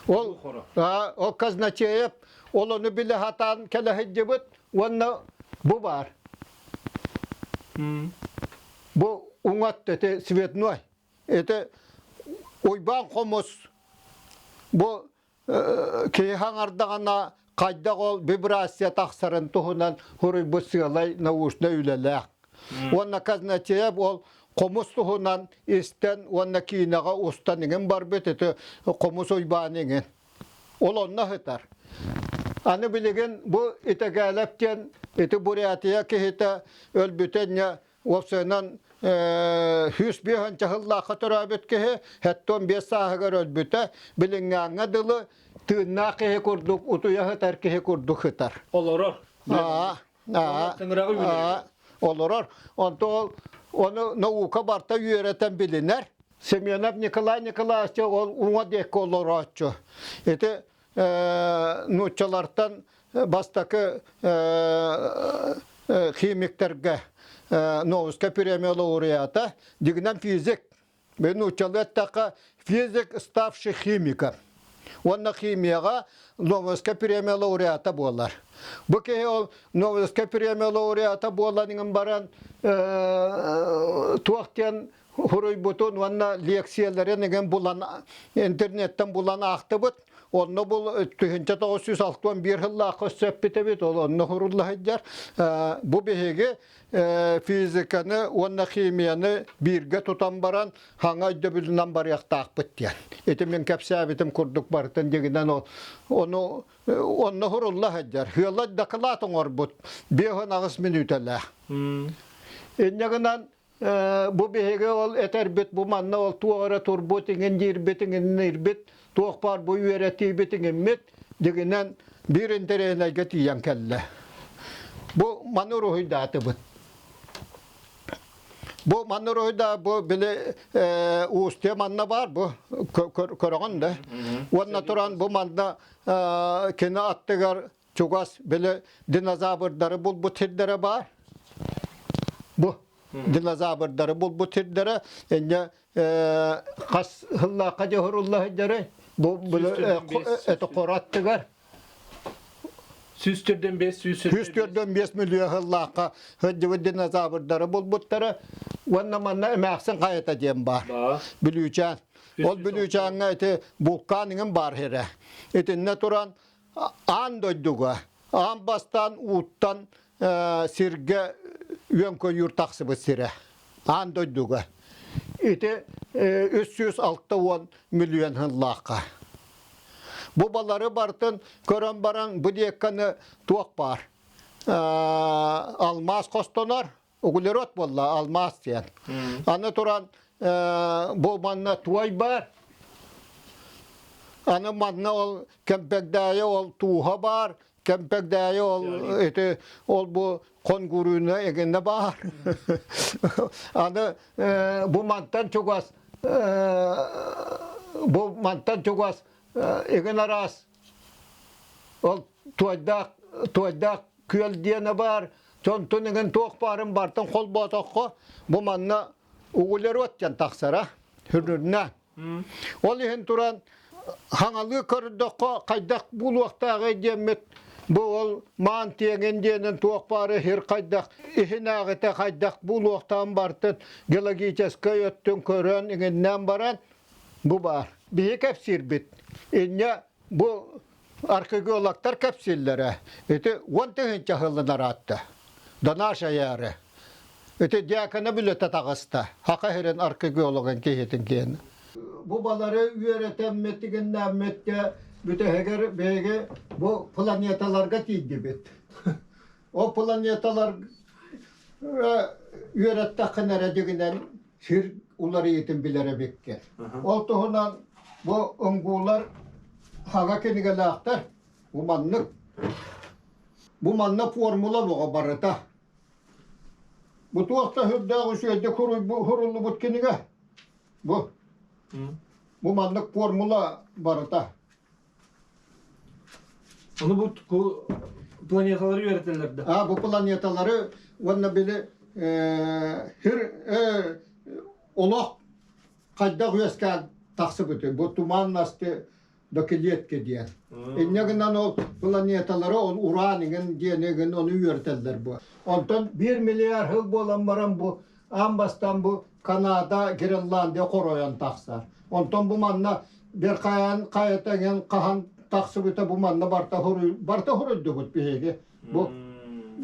Ол, ол Казначеев ол ону билэ сатаан кэлэ сылдьыбыт уонна бу баар. Бу уҥат ити цветной. Это Уйбаан хомус бу киһи хаҥардаҕына хайдах ол вибрация тахсарын туһунан суруйбут сыалай научнай үлэлээх. Уонна Казначеев ол хомус туһунан истэн уонна киинэҕэ устан иҥин барбыт ити хомус уйбаан иҥин. Ол онно сытар. Аны билигин бу Итэгээлэп диэн ити Бурятия киһитэ өлбүтэ инньэ Уопсайынан 105 сыллаахха төрөөбүт киһи 75 сааһыгар өлбүтэ, билиҥҥээҥҥэ дылы тыыннаах киһи курдук утуйа сытар киһи курдук сытар. Олорор. Олорор. Онто ол ону наука барта үөрэтэн билинэр. Семенов Николай Николаевич ол уҥа диэки олорооччу. Ити нууччалартан бастакы химиктэргэ Новская премия лауреата, дигинэн физик. Мен нууччалыы эттэххэ, физик, ставший химиком. Уонна химияҕа Нобелевскай премия лауреата буолар. Бу киһи ол Нобелевскай премия лауреата буолан баран туох диэн Суруйбутун уонна лиэксийэлэрин игин булан интернеттэн булан аахтыбыт. Онно бул 1961 сыллаахха өссө эппит эбит, ол онно сурулла сылдьар. Бу биһиги физиканы уонна химияны бииргэ тутан баран хаҥа өйдөбүлүнэн барыахтаахпыт диэн. Ити мин кэпсээбитим курдук барытын дьигинэн ону онно сурулла сылдьар. Ыала дакылаат оҥорбут 58 мүнүүтэлээх. Инньэ гынан бу биһиги ол этэрбит бу манна ол туох эрэ турбут иҥин диирбит иҥинниирбит туох баар бу үөрэтиибит иҥиммит дигинэн биир интэриэһинэйгэ тиийэн кэллэ. Бу маны уруһуйдаатыбыт. Бу манна уруһуйдаа бу били уустуйа манна баар бу көрөҕүн да. Уонна туран бу манна кини аттыгар чугас били динозаврдары булбут сирдэрэ баар. Бу динозаврдары булбут сирдэрэ инньэ хас сыллаахха дьоһурулла сылдьары бу это хораттыгар 145 145 миллион сыллаахха сылдьыбыт динозаврдары булбуттара уонна манна эмээхсин хайата диэн баар Бүлүүчээн ол Бүлүүчээҥҥэ ити булкаан иҥин баар сирэ итиннэ туран аан дойдуга аан бастаан ууттан сиргэ үөн-көйүүр тахсыбыт сирэ аан дойдуга ити 360 миллион сыллаахха бу балары бартын көрөн баран бу диэкканы туох баар алмаас хостонор углерод буолла алмаас диэн. Аны туран бу манна туой бар. Аны манна ол Кэмпэгдээйи ол тууһа баар, Кэмпэгдээйи ол ити ол бу хонгурууна эгинне баар. Аны бу мантан чугас бу мантан чугас эгин араас ол туойдаах туойдаах. күөл диэнэ баар. Онтон иҥин туох баарын бартан холбоотоххо бу манна углерод диэн тахсара хүрүннэ. Ол иһин туран хаҥалыы көрдөххө хайдах буолуохтааҕый диэммит бу ол маан тиэҥин диэнин туох баары сир хайдах иһинээҕитэ хайдах буолуохтааҕын бартын геологическай өттүн көрөн иҥиннээн баран бу баар. Биһи кэпсиирбит инньэ бу археологтар кэпсииллэрэ ити 10 000 сылын араатта. До нашей эры. Ити дьаакана бүлэтэ таҕыста. Хака сирин археологын киһитин киэн. Бу балары үөрэтэммит, тигиннээммит бүтэһигэр биһиги бу планеталарга тиийдибит. Ол планеталар үөрэттэххинэ эрэ дьигинэн сир уларыйыытын билэр эбиккин. Ол туһунан бу ымгуулар хаҥа кинигэлээхтэр. Бу маннык. Бу манна формула лоҕо барыта. Бу туох да сүрдээх үчүгэйдик суруллубут кинигэ. Бу. Бу маннык формула барыта. Ону бу планеталары үөрэтэллэр да? А, бу планеталары уонна били хир олох хайдах үөскээн тахсыбыты бу туманности до клетки диэн. Инньэ гынан ол планеталары ол уран иҥин диэн игин ону үөрэтэллэр бу. Онтон 1 миллиард сыл буолан баран бу аан бастаан бу Канада, Гренландия хоройон тахсар. Онтон бу манна бир хайан хайата иҥин хаһан тахсыбыта бу манна барта барта хоруйдубут биһиги. Бу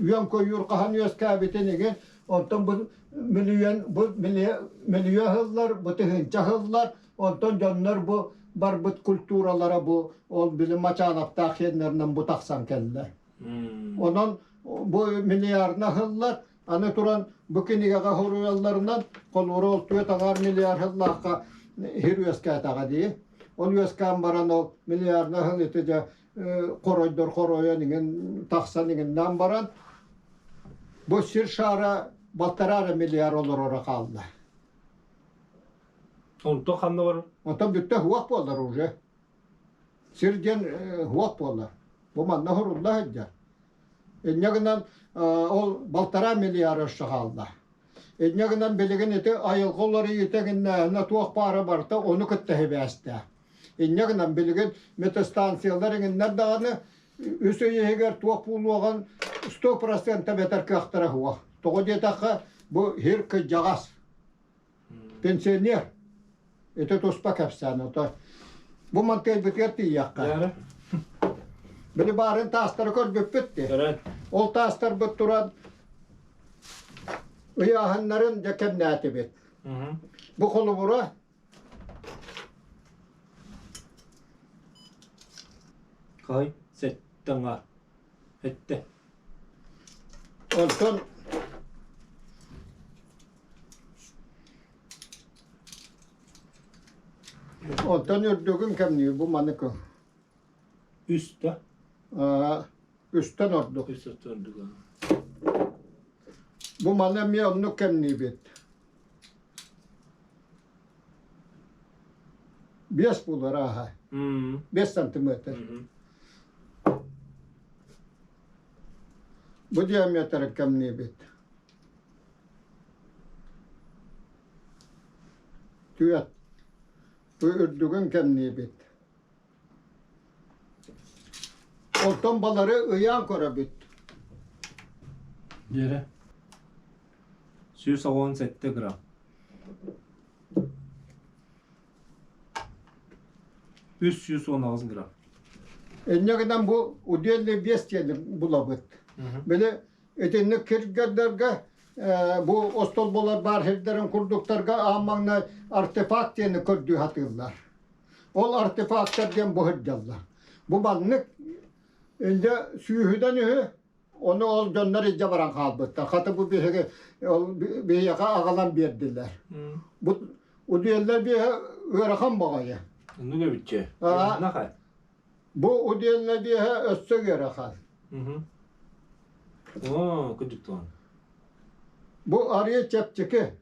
үөн көйүүр хаһан үөскээбитин игин онтон бу миллион бу миллион сыллар бу тыһыынча сыллар Онтон дьоннор бу барбыт культуралара бу ол били Мачановтаах хиэннэринэн бу тахсан кэллэ. Онон бу миллиардна сыллар аны туран бу кинигэҕэ хоруйалларынан холура ол 4,5 миллиард сыллаахха хир үөскээтэҕэ дии. Ол үөскээн баран ол миллиардна сыл ити дьэ хоройдор хоройон иҥин тахсан иҥиннээн баран бу сир шара 1,5 миллиард олороро хаалла. Онтон ханна барар? Онтон бүттэ уох буоллар уже. Сир диэн уох буоллар. Бу манна хорулла сылдьар. Инньэ гынан ол 1,5 миллиард өссө хаалла. Инньэ гынан билигин ити айылҕа уларыйыыта гиннээһинэ туох баара барыта ону кытта сибээстээх. Инньэ гынан билигин метеостанциялар иҥиннэр даҕаны үс ый иһигэр туох буолуоҕун 100% бэтэр кыахтара суох. Тоҕо диэтэххэ бу сир кыдьаҕас. Пенсионер. Ити туспа кэпсээн ото. Бу мантыайбытыгар тиийиэххэ. Били баарын таастары көрбүппүт дии. Ол таастарбыт туран ыйааһыннарын дьэ кэмнээтибит. Бу холобура Хай, сэттэ Эттэ. Онтон Онтон үрдүгүн кэмниир бу манык Үс да? Үстэн ордук. Үс ордук. Бу маны эмиэ оннук кэмниибит. 5 буолар ааһа. 5 сантиметр. Бу диаметр кэмниибит. 4. Бу үрдүгүн кэмниибит. Онтон балары ыйаан көрөбүт. Диэрэ. 117 грамм. 318 грамм. Инньэ гынан бу удельный вес диэни булабыт. Били итинник киргэрдэргэ бу остолболор баар сирдэрин курдуктарга аан маҥнай артефакт диэни көрдүү сатыыллар. Ол артефактар диэн бу сылдьаллар. Бу маннык инде сүүһүнэн үһү, ону ол дьоннор илдьэ баран хаалбыттар. Хата бу биһиги ол биһиэхэ аҕалан биэрдилэр. Бу удельнай биэһэ ыарахан баҕайы. Оннук эбитчэ. Бу удельнай биэһэ өссө ыарахан. Оо, кырдьык Бу арыый чэпчэки.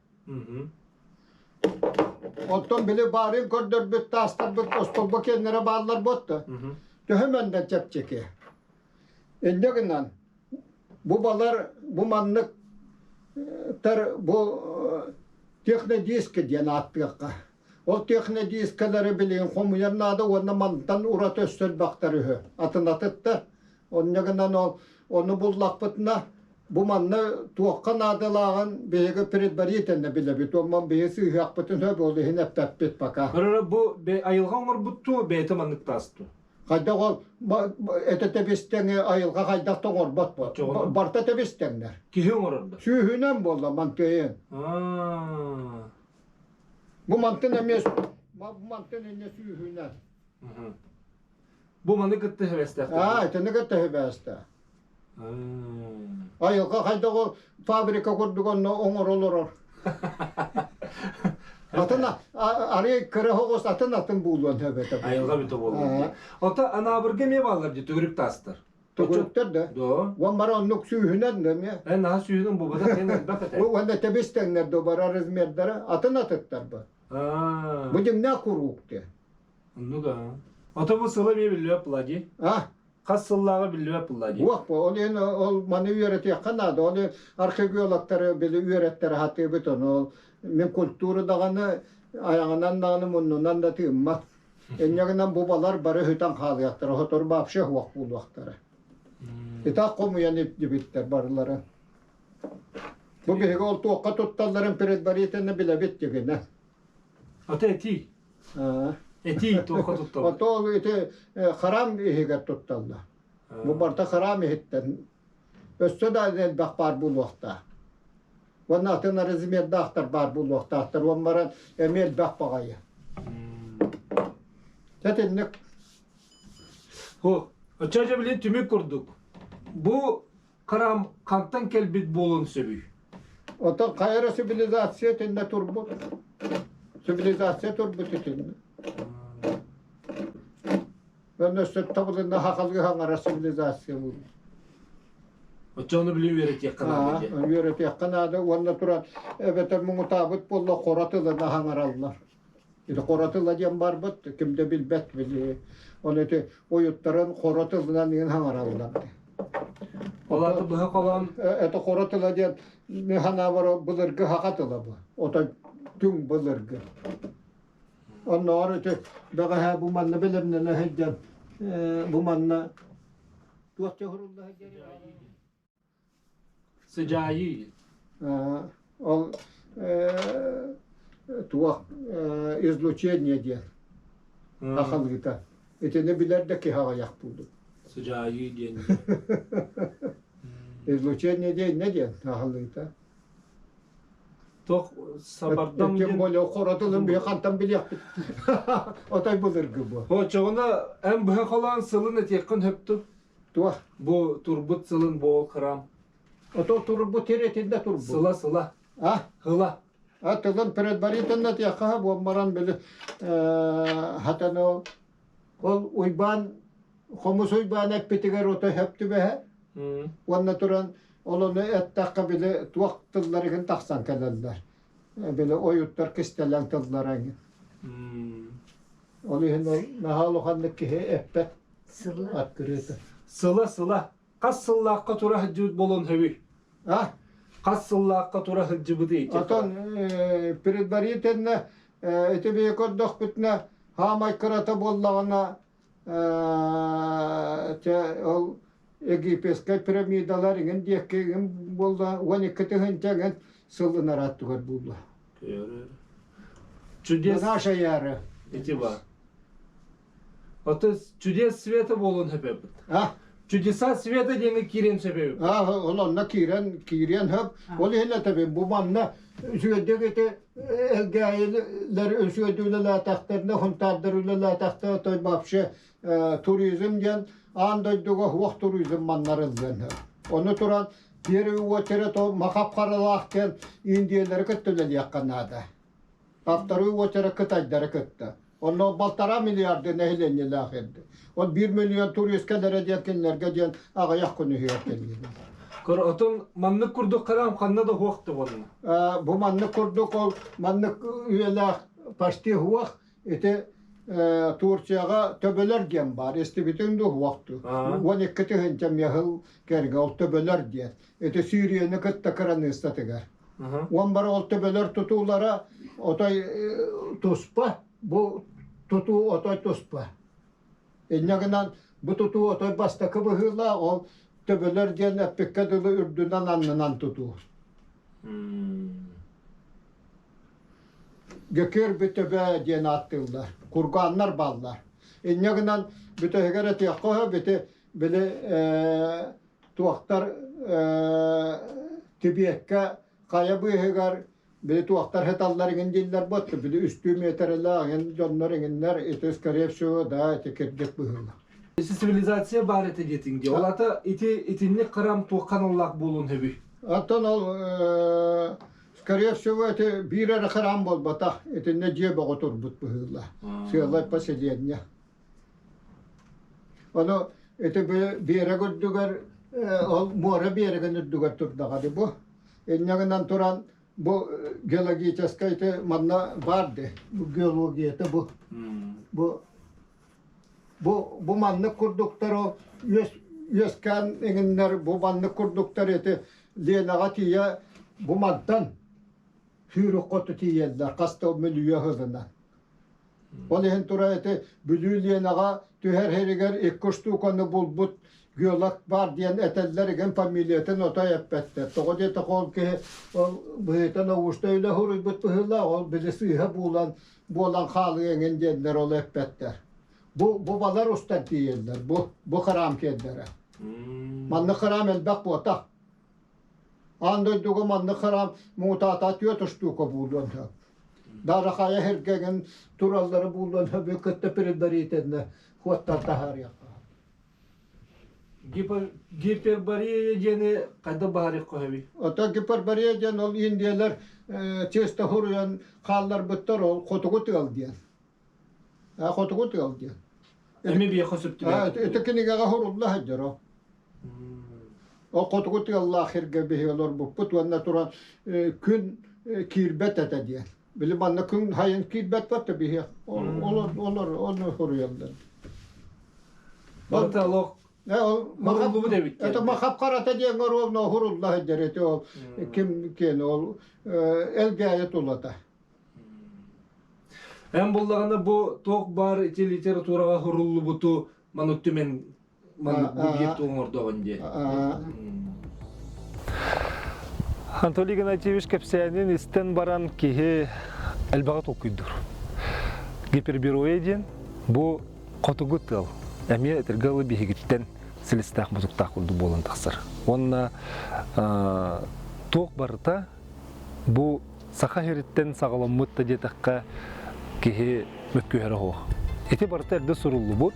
Оттон били баарын көрдөрбүт таастарбыт остолбо киэннэрэ бааллар буотта. Төһө мэннэ чэпчэки. Инньэ гынан. Бу балар бу маннык тар бу технодиски диэн ааттыахха. Ол технодискалары билигин хомуйар наада уонна мантан ураты өссө элбэхтэр үһү. Атын атыттар. Онно гынан ол ону буллахпытына бу манна туохха наадалааҕын биһиги предварительно билэбит. Онон биһи сыыһыахпытын сөп, ол иһин эппэппит пока. Көрөрө бу айылҕа оҥорбуттуу бэйэтэ маннык таасту. Хайдах ол этэ тэбистэҥи айылҕа хайдах да оҥорбот бо. Барта тэбистэҥнэр. Киһи оҥорор да. Сүүһүнэн буолла мантыйын. Бу мантын эмиэ бу мантын эмиэ сүүһүнэн. Бу маны кытта хэбэстээх. Аа, итини кытта хэбэстээх. Айылҕа хайдах ол фабрика курдук онно оҥоро олорор. Атын арый кыра оҕус атын атын буолуон сөп этэ. Айылҕа бүтэ буолуон. Ото Анаабырга эмиэ бааллар дии төгүрүк таастар. Төгүрүктэр да. Да. Уон бары оннук сүүһүнэн да эмиэ. Эн наһаа сүүһүнэн буолбатах эн элбэх этэ. Уонна тэбис-тэҥнэр да бара размердара атын атыттар ба. Бу дьиҥнээх куруук диэ. Оннук аа. Ото бу сыла эмиэ биллибэт буолла дии. А? Хас сыллааҕы биллибэт буолла дии. Уох бу, ол иһин ол маны үөрэтиэххэ наада. Ол археологтары били үөрэттэрэ сатыыбыт ону ол мин культура даҕаны айаҕынан даҕаны муннунан да тыыммат. Инньэ гынан бу балар бары сүтэн хаалыахтара, сотору вообще суох буолуохтара. Итак хомуйан илдьибиттэр барыларын. Бу биһиги ол туохха тутталларын предварительно билэбит дигинэ. Ата этии. Этии туохха тутталлар? Ото ол ити харам иһигэр тутталлар. Бу барыта харам иһиттэн. Өссө да элбэх баар буолуохтаах. Уонна атын размердаахтар баар буолуохтаахтар. Уон баран эмиэ элбэх баҕайы. Тэтинник. Хо, оччо дьэ билин түмүк курдук. Бу Храм хантан кэлбит буолуон сөбүй? Оттон хайа эрэ цивилизация итиннэ турбут. Цивилизация турбут итиннэ. Өнө өссө табылынна хахалыы хаҥара цивилизация буолуо. Оччону билим үөрэтиэххэ наада диэн. Үөрэтиэххэ наада уонна туран эбэтэр муҥутаабыт буолла хоро тылына хаҥараллар. Ити хоро тыла диэн барбыт, ким да билбэт били. Оны ити ойуттарын хоро тылынан иҥин хаҥараллар. Ол аата быһа холоон Это хоро тыла диэн ханаабар былыргы хаха тыла бу. Ото түҥ былыргы. Оннооҕор ити бэҕэһээ бу манна бэлэмнэнэ сылдьан бу манна туох чоһурулла сылдьар Сыдьаайыы. Ол туох излучение диэн ахалыыта. Итини билэр да киһи аҕыйах буолуо. Сыдьаайыы диэн. Излучение диэн не диэн ахалыыта. Туох сабардам Тем более хоротулун биһи хантан билиэхпит. Отой былыргы бу. Очоҕуна эн быһа холоон сылын этиэххин хөптү. Туох? Бу турбут сылын буол храм. Ото турбут тиретинде турбут. Сыла сыла. А? Хыла. А тылын предварительно тиэххэ буоммаран били хатан ол ол Уйбаан хомус Уйбаан эппитигэр ото хөп түбэһэ. Уонна туран ол ону эттэххэ били туох тылларыгын тахсан кэлэллэр. Били ойуттар кистэлэҥ тыллара. Ол иһин ол наһаа улаханнык киһи эппэт Сыла. Открыто. Сыла сыла. Хас сыллаахха тура сылдьыбыт буолуон сөбүй? А? Хас сыллаахха тура сылдьыбытый? Отон предварительно ити бии көрдөхпүтүнэ хаамай кырата буоллаҕына ол египетскай пирамидалар иҥин диэки иҥин буолла 12 тыһыынча иҥин сыл ынарааттыгар буолла. Чудес. Наша яра. Ити бар. Ото чудес света буолуон сөп А? Чудеса света диэҥҥэ киириэн сөп эбит. А, ол онно киирэн киириэн сөп. Ол иһин этэбин бу манна үчүгэйдик ити элгээйилэр үчүгэйдик үлэлээтэхтэринэ, хунтаардар үлэлээтэхтэринэ той вообще туризм диэн аан дойдуга суох туризм маннарыллыан сөп. Ону туран первый очередь ол махап-харалаах диэн индиялары кытта үлэлиэххэ наада. Второй очередь кытайдары кытта. Онно балтараа миллиарды нэһилиэнньэлээх эрдэ. Ол биир миллион турист кэлэрэ диэн кинилэргэ диэн аҕыйах күн үһүгэр кэллилэр. Көр, отон маннык курдук хараам ханна да хуох да буолла. Бу маннык курдук ол маннык үйэлээх почти хуох ити Турцияҕа төбөлөр диэн баар. Истибитиҥ дуу уохту. 12 тыһыынча миэхил кэргэ ол төбөлөр диэн. Ити Сирияны кытта кыраныыссатыгар. Уон бары ол төбөлөр тутуулара отой туспа, бу тутуу отой туспа. Инньэ гынан бу тутуу отой бастакы быһыылаах, ол төбөлөр диэн эппиккэ дылы үрдүнэн аннынан тутуу. Гөкөр бүтөбө диэн ааттыыллар. Кургааннар бааллар. Инньэ гынан бүтэһигэр этиэххэ бити били туохтар Тибиэккэ хайа быыһыгар били туохтар сыталлар иҥин дииллэр буотта били үстүү миэтэрэлээх иҥин дьоннор иҥиннэр ити скорее всего да ити кирдик быһыылаах. Ити цивилизация баар этэ диэтиҥ дии. Ол ата ити итинник храм туохха аналлаах буолуон сөбүй? Оттон ол скорее всего ити биир эрэ храм буолбатах итиннэ дьиэ бөҕө турбут быһыылаах. Сыалай поселение. Ону ити биэрэк үрдүгэр ол муора биэрэгин үрдүгэр турдаҕа дии бу. Инньэ гынан туран бу геологическай ити манна баар дии. Бу геологията бу. Бу бу бу маннык курдуктар ол үөс үөскээн иҥиннэр бу маннык курдуктар ити Ленаҕа тиийэ бу мантан сүүрүк хоту тиийэллэр хас да мөлүйүө сылынан. Ол иһин тура ити Бүлүү Ленаҕа түһэр сиригэр икки штуканы булбут геолог баар диэн этэллэр игин фамилиятын отой эппэттэр. Тоҕо диэтэх ол киһи ол быһыыта научнай үлэ суруйбут быһыылаах, ол били сыыһа буулан буолан хаалыы эҥин диэннэр ол эппэттэр. Бу бу балар устан тиийэллэр, бу бу храм киэннэрэ. Маннык храм элбэх буотах. Аан дойдуга маннык храм муҥутаата түөрт штука буулуон сөп. Дарахайа сиргэгин тураллары буулуон сөбү кытта предварительно хуоттар таһаарыахха. Гиперборея диэни хайдах баһарыахха сөбүй? Ото гиперборея диэн ол индиялар чисто хуруйан хаалларбыттар ол хотугу тыал диэн. Хотугу тыал диэн. Эми биэхэ сөптүбэт. Ити кинигэҕэ хурулла сылдьар ол. Ол хотугу тыаллаах сиргэ биһи олорбуппут уонна туран күн киирбэт этэ диэн. Били манна күн хайын киирбэт батта биһи олор олор оны хоруйаллар. Барыта олох Махабут эбит. Это махап харата диэн ровно хурулла сылдьар эти ол ким кен ол элгээйэ тулата. Эн буллаҕына бу туох баар ити литератураҕа хуруллубуту маннык түмэн маннык бу биир оҥордоҕун дии. Анатолий Геннадьевич кэпсээнин истэн баран киһи элбэҕи толкуйдуур. Гипербероя диэн бу хотугу тыал эмиэ этэргэ дылы биһигиттэн силистээх мутуктаах курдук буолан тахсар. Уонна туох барыта Бу саха сириттэн саҕаламмыт да диэтэххэ киһи мөккүһэрэ суох. Ити барыта эрдэ суруллубут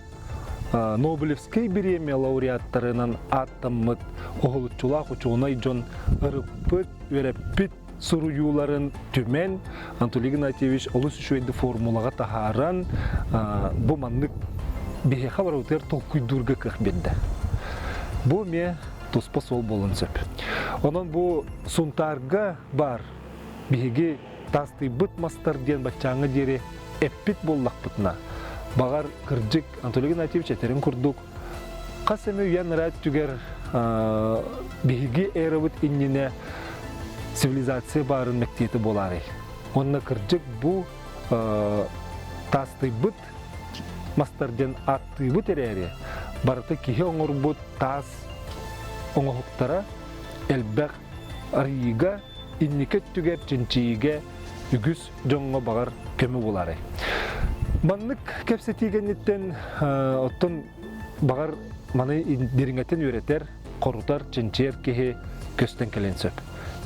Нобелевскай бириэмийэ лауреаттарынан ааттаммыт уһулуччулаах учуонай дьон ырыппыт, үөрэппит суруйууларын түмэн Анатолий Игнатьевич олус үчүгэйдик формулаҕа таһааран бу маннык биһиэхэ барыбытыгар толкуйдуурга кыах биэрдэ. Бу эмиэ туспа суол буолуон сөп. Онон бу Сунтаарга баар биһиги таастыйбыт мастар диэн баччааҥҥа диэри эппит буоллахпытына, баҕар, кырдьык Анатолий Игнатьевич этэрин курдук, хас эмэ үйэ анараа өттүгэр биһиги эрабыт иннинэ цивилизация баарын мэктиэтэ буолаарай? Уонна кырдьык бу таастыйбыт мастар диэн ааттыыбыт эрээри, барыта киһи оҥорбут таас оҥоһуктара элбэх арыйыыга, инники өттүгэр чинчийиигэ үгүс дьоҥҥо баҕар көмө буолаарай. Маннык кэпсэтии кэнниттэн оттон баҕар маны дириҥэтэн үөрэтэр, хорутар, чинчийэр киһи көстөн кэлиэн сөп.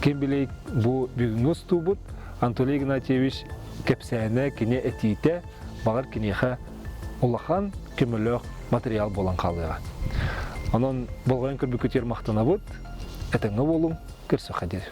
Ким билей бу бүгүҥҥү устуубут Анатолий Игнатьевич кэпсээнэ, кини этиитэ баҕар киниэхэ улахан көмөлөөх материал буолан хаалыаҕа. Онон болҕойон көрбүккүтүгэр махтанабыт. Этэҥҥэ буолуҥ, көрсөххө диэри.